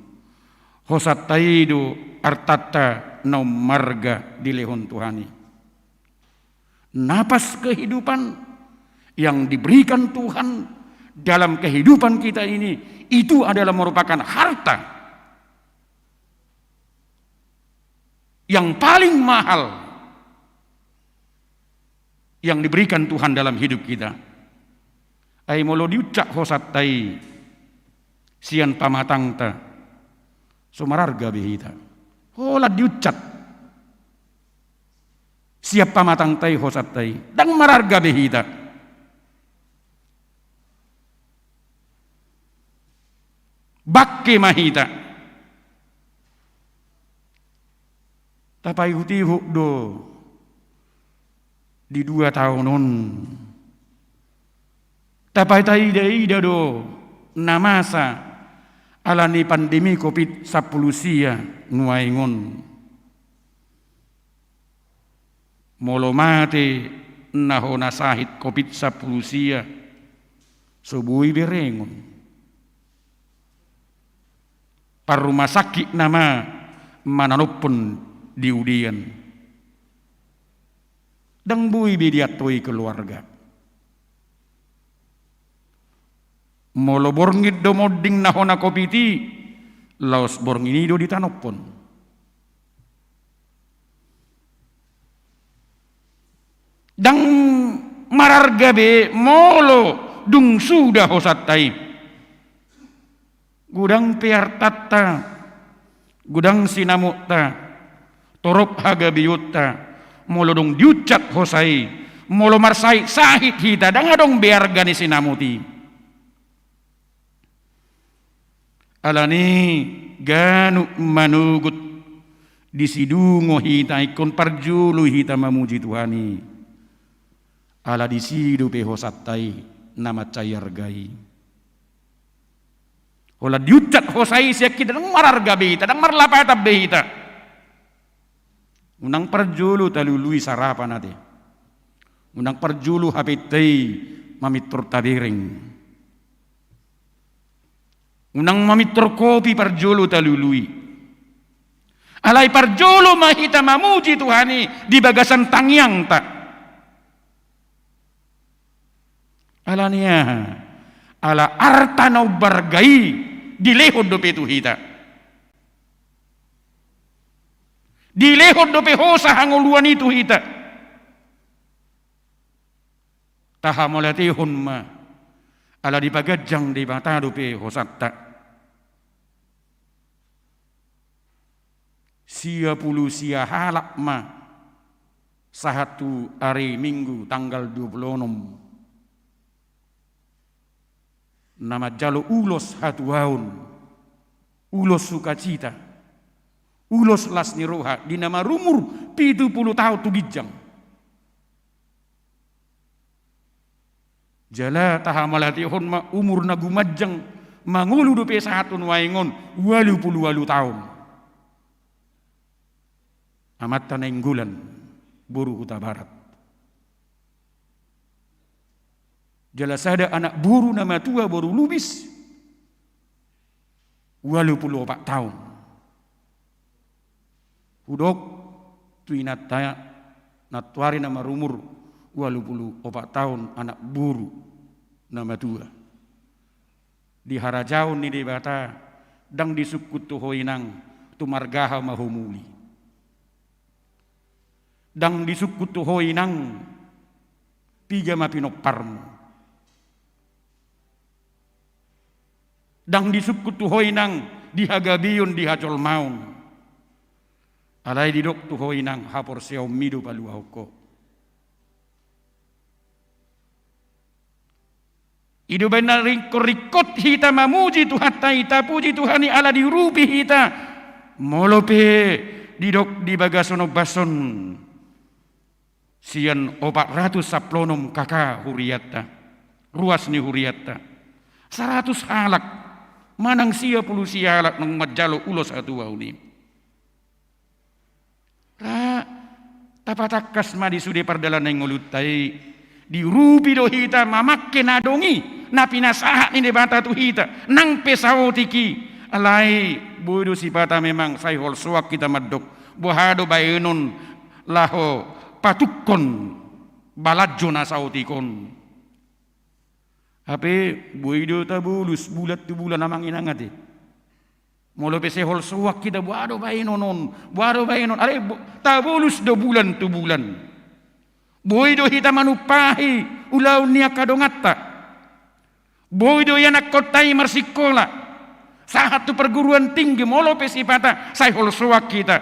hosanta i do artanta na ummarga dilehon Tuhan i. Napas kehidupan yang diberikan Tuhan dalam kehidupan kita ini, itu adalah merupakan harta yang paling mahal yang diberikan Tuhan dalam hidup kita. Ai molo diuncak hosanta i sian pamatangta, so mararga be hita. Holan diuncak sian pamatangta i hosanta i, ndang mararga be hita. Bangke ma hita. Tapaihut-ihut do di dua taon on. Tapaida-ida do na masa ala ni pandemi covid sampulu sia nuaeng on. Molo mate na hona sahit covid sampulu sia, so boi berengon. Parrumasakit nama mananophon di udean. Ndang boi be diantoi keluarga. Molo borngin do monding na hona covid i, laos borngin i do ditanophon. Ndang mararga be molo dung suda hosanta i. Godang pe artanta, godang sinamutta, torop hagabeonta, molo dung diuncak hosa i, molo marsahit-sahit hita, ndang adong be arga ni sinamot i. Alani ganup manogot di sidungo hita ingkon parjolo hita mamuji Tuhan i. Ala disi dope hosanta i na mansai arga i. Holan diuncak hosa i sian hita, ndang mararga be hita, ndang marlapatan be hita. Unang parjolo talului sarapan ate. Unang parjolo hapenta i mamintor tabereng. Unang mamintor kopi parjolo talului. Alai parjolo ma hita mamuji Tuhan i di bagasan tangiangta. Ala ni aha? Ala arta na umbarga i dilehon dope tu hita. Dilehon dope hosa hangoluan i tu hita. Tahamauliatehon ma, ala dipaganjang Debata dope hosanta. Sia pulu sia halak ma sahat tu ari Minggu tanggal dua pulu onom na manjalo ulos hatuaon, ulos sukacita, ulos las ni roha di na marumur pitu pulu taon tu ginjang. Jala tahamauliatehon ma, umur na gumanjang mangolu dope sahat tu nuaeng on ualu pulu ualu taon. Amanta Nainggolan, boru Hutabarat. Jala sada anak boru na matua, boru Lubis, ualu pulu opat taon. Hudok tu inanta, nantoari na marumur ualu pulu opat taon anak boru na matua. Di harajaon ni Debata, ndang disungkun tu ho inang, tu marga aha ma ho muli. Ndang disungkun tu ho inang, piga ma pinomparmu. Ndang disungkun tu ho inang, di hagabeon, di hajolmaon. Alai didok tu ho inang, haporseaonmi do paluahon ho. I do umbahen na ringkot-ringkot hita mamuji Tuhanta i, tapuji Tuhan i ala diurupi hita. Molo pe didok di bagasan ombas on, sian opat ratus sampulu onom K K hurianta, ruas ni hurianta, saratus halak manang sia pulu sia halak naung manjalo ulos hatuaon i. Ra, tapatangkas ma di sude pardalanan ni ngolunta i, diurupi do hita mamangke na adong i, na pinasahat ni Debata tu hita, nang pe saotik i. Alai boi do sipata memang sai holsoan hita mandok, boha do baenon laho patungkon balanjo na saotik on. Hape boi do tabolus bulan tu bulan, amang inang ate. Molo pe sai holsoan hita, boha do baenon on, boha do baenon, alai bo-, tabolus do bulan tu bulan. Boi do hita manumpahi ulaon ni angka donganta. Boi do ianakkonta i marsikola, sahat tu perguruan tinggi, molo pe sipata sai holsoan hita.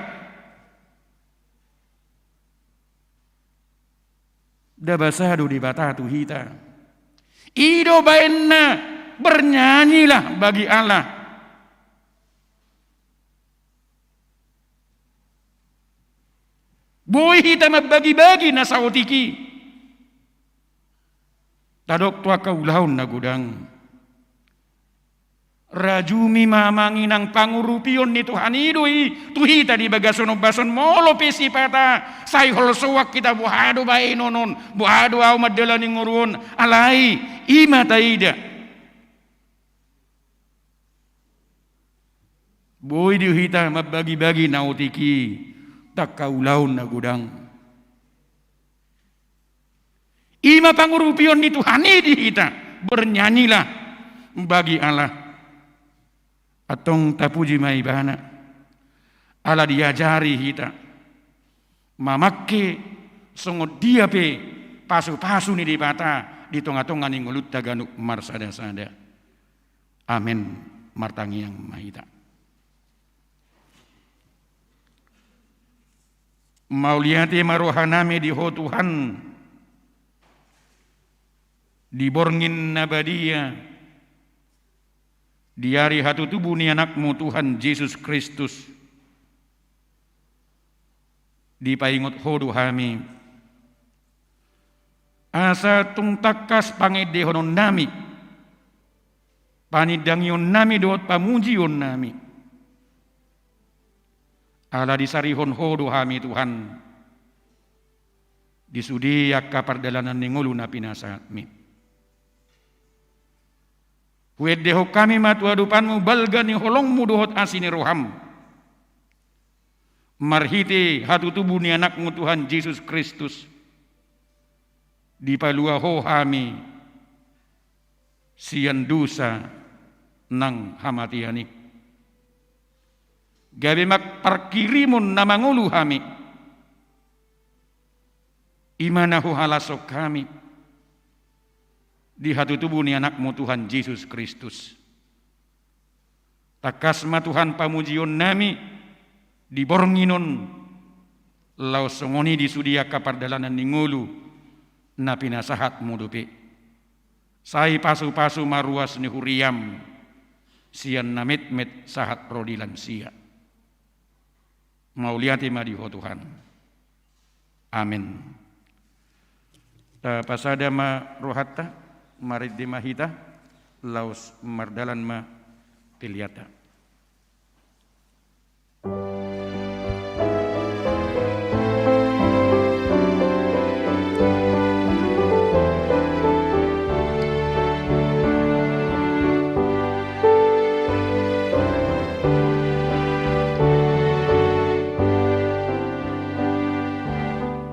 Nda basa do Debata tu hita. I do baenna, bernyanyilah bagi Allah. Boi hita mambagi-bagi na saotik i. Tadok tu angka ulaon na godang. Rajumi ma, amang inang, pangurupion ni Tuhan i do i tu hita di bagasan ombas on. Molo pe sipata sai holsoan hita, boha do baenon on, boha do ahu mandalani ngolu on, alai i ma taida. Boi do hita mambagi-bagi na otik i tu angka ulaon na godang. I ma pangurupion ni Tuhan i di hita, bernyanyilah bagi Allah. Antong tapuji ma Ibana, ala diajari hita mamangke songon dia pe pasu-pasu ni Debata di tonga-tonga ni ngolunta ganup marsada-sada. Amen. Martangiang ma hita. Mauliate ma rohanami di Ho Tuhan, di borngin na badia, di ari hatutubu ni Anakmu Tuhan Jesus Kristus. Dipaingot Ho do hami, asa tung tangkas pangendehononnami, panindangionnami dohot pamujionnami, ala disarihon Ho do hami Tuhan di sude angka pardalanan ni ngolu na pinasahatmi. Huendehon hami ma tu adopanmu balga ni holongmu dohot asi ni roham. Marhite hatutubu ni Anakmu Tuhan Jesus Kristus, dipalua Ho hami sian dosa nang hamatean i. gabe ma parkirimon na mangolu hami, i ma na huhalashon hami di hatutubu ni Anakmu Tuhan Jesus Kristus. Tangkas ma Tuhan pamujionnami di borngin on, laos songon i di sude angka pardalanan ni ngolu na pinasahatmu dope. Sai pasupasu ma ruas ni huriam sian na metmet sahat ro di lansia. Mauliate ma di Ho Tuhan. Amen. Tapasada ma rohanta, marende ma hita, laos mardalan ma peleanta.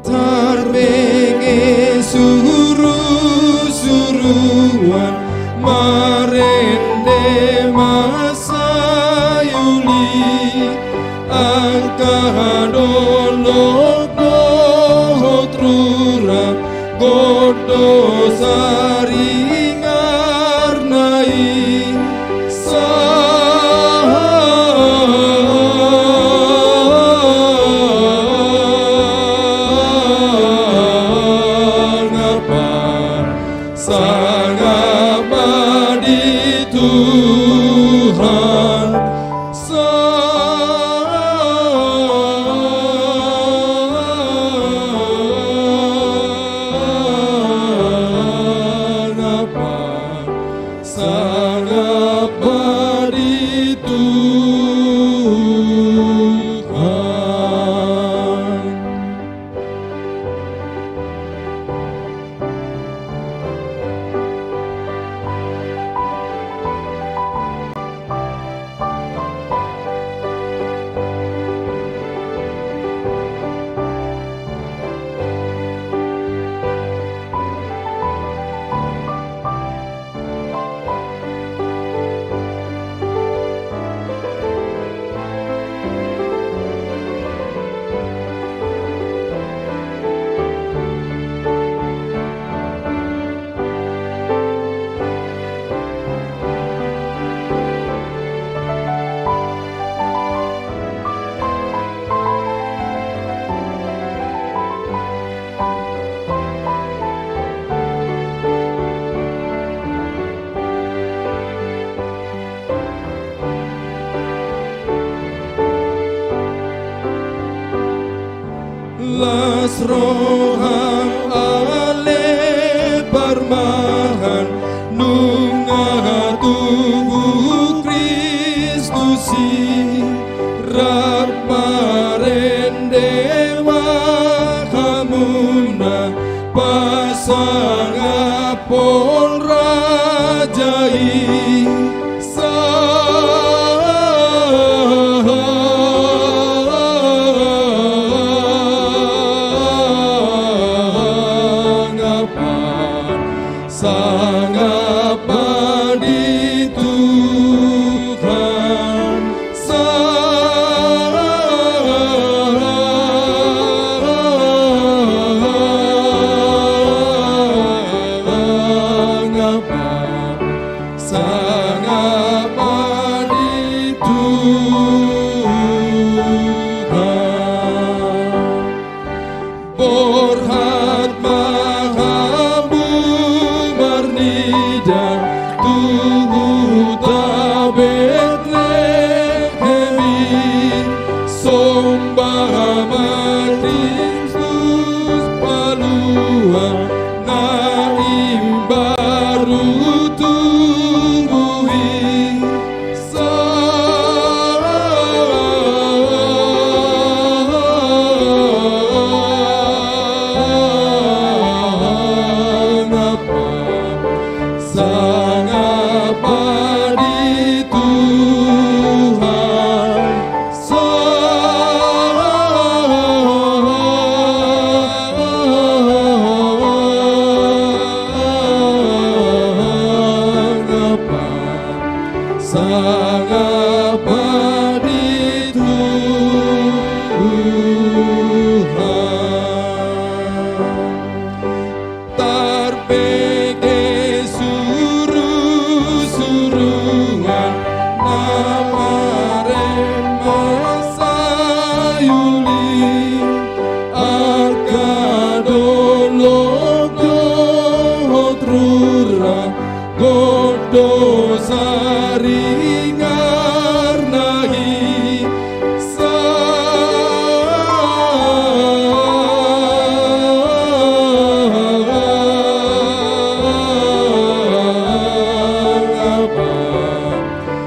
Tarbege surusuruan marende ma sai uli, angka dolok dohot rura, gondang saringar na i. Sangap, sangap ma di Tuhan. Sangap, sangap ma di Tuhan. Las roham ale parmahan, nunga tubu Kristus i, rap marende ma hamuna pasangaphon raja i. Sangap, sangap ma di Tuhan. Sangap, sangap ma di Tuhan. Borhat ma hamu marnida tu huta Betlehem i, somba ma Kristus Palua na imbaru tubu i. Sangap, sangap ma di Tuhan. Sangap, sangap ma di Tuhan. Gok do saringarna i. Sangap ma,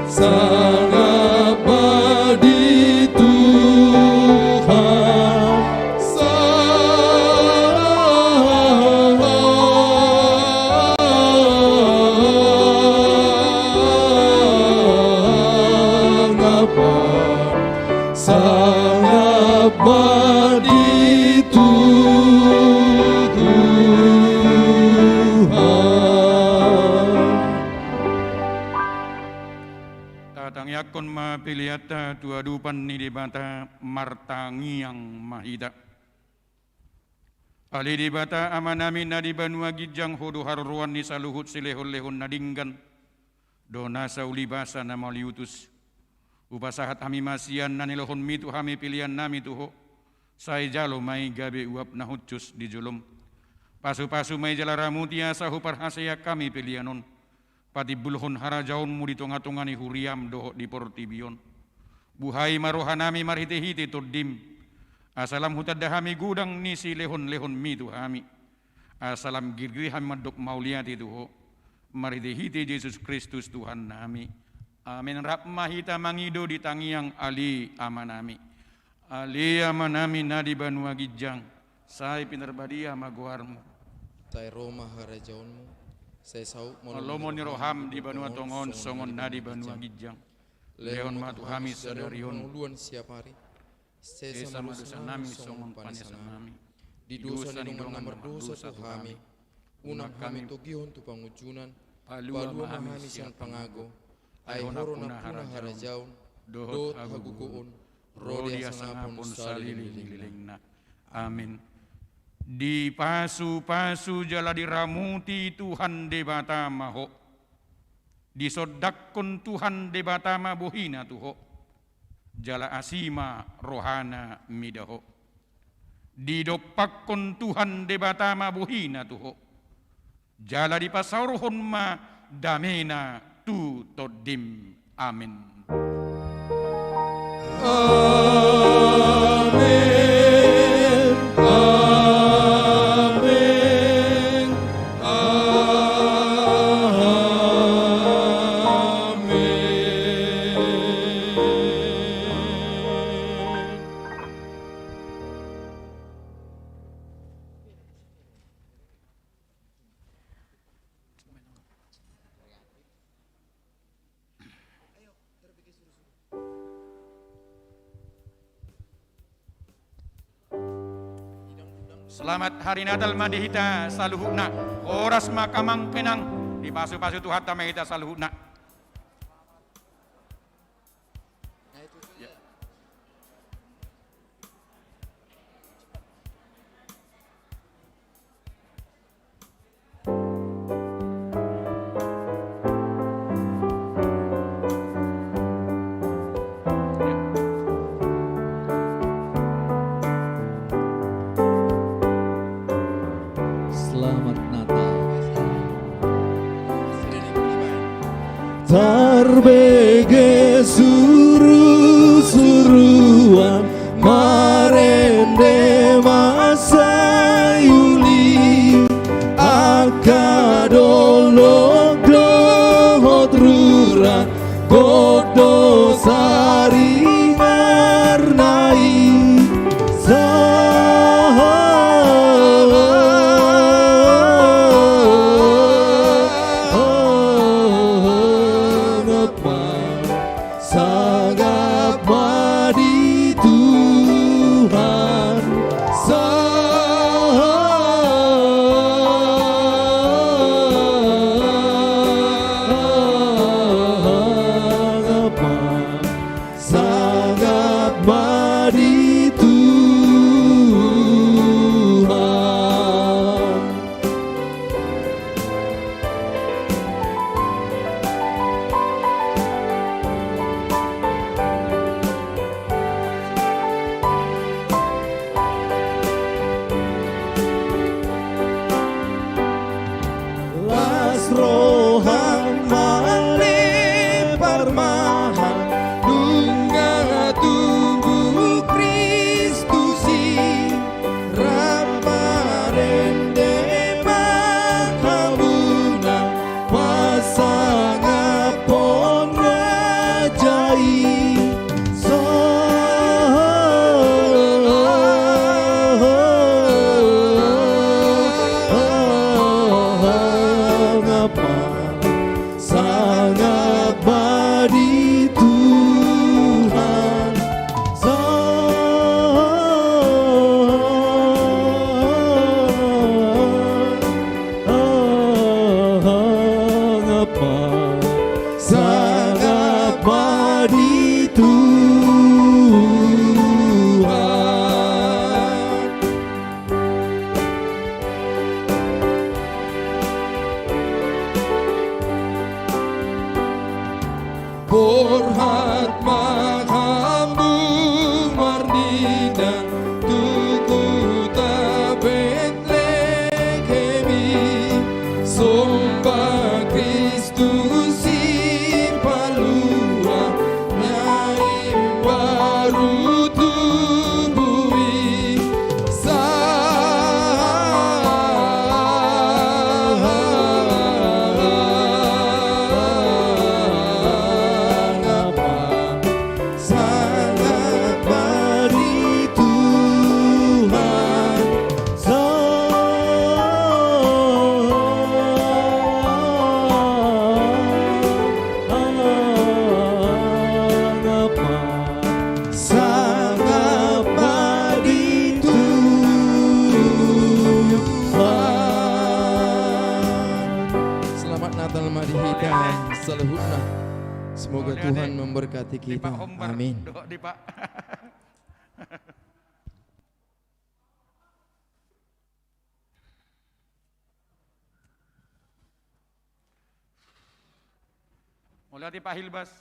sangap ma di Tuhan. Sangap ma, sangap ma di Tuhan. Tatangiangkon ma peleanta tu adopan ni Debata. Martangiang ma hita. Ale Debata Amanami na di banua ginjang, Ho do haroroan ni saluhut silehonlehon na denggan dohot nasa ulibasa na mauliutus. Hupasahat hami ma sian na nilehonMi tu hami peleannami tu Ho. Sai jalo ma i gabe uap na hushus di joloM. Pasupasu ma i jala ramoti asa huparhaseang hami pelean on patimbulhon harajaonMu di tongatonga ni huriaM dohot di portibi on. Buhai ma rohanami marhitehite TondiM, asa lam hutanda hami godang ni silehonlehonMi tu hami, asa lam girgir hami mandok mauliate tu Ho. Marhitehite Jesus Kristus Tuhannami. Amen. Rap ma hita mangido di tangiang Ale Amanami. Ale Amanami na di banua ginjang, sai pinarbadia ma goarMu. Sai ro ma harajaonMu. Sai saut ma lomo ni rohaM di banua tonga on songon na di banua ginjang. Lehon ma tu hami sadari on pangoluan siapari. Sesa ma dosanami songon panesannami di dosa ni dongan na mardosa tu hami. Unang hami togihon tu pangunjunan. Palua ma hami sian pangago. Ai Ho do nampuna harajaon dohot hagogoon ro di hasangapon saleleng ni lelengna. Amen. Dipasupasu jala diramoti Tuhan Debata ma ho. Disondangkon Tuhan Debata ma bohiNa tu ho, jala asi ma rohaNa mida ho. Didompakkon Tuhan Debata ma bohiNa tu ho, jala dipasaorhon ma dameNa tu tondim. Amen. Amen. Amen. Amen. Selamat Hari Natal ma di hita saluhutna. Horas ma amang inang, dipasupasu Tuhanta ma hita saluhutna. Selamat Natal. Tarbege surusuruan, marende ma sai uli, angka dolok dohot rura, gok do saringarna i. Sangap ma, sangap ma di Tuhan. Sangap ma, sangap ma di Tuhan. Las roha Borhat ma hamu marnida tu huta Betlehem i, somba Kristus Sipalua na imbaru tubu i. Sangap ma, sangap ma di Tuhan. Sangap ma, sangap ma di Tuhan. Selamat Natal ma di hita saluhutna. Semoga Tuhan memberkati kita. Amin. Mauliate Pak Hilbas,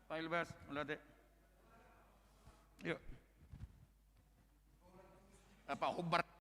Pak Hilbas, mauliate. Yuk. Apa hombar?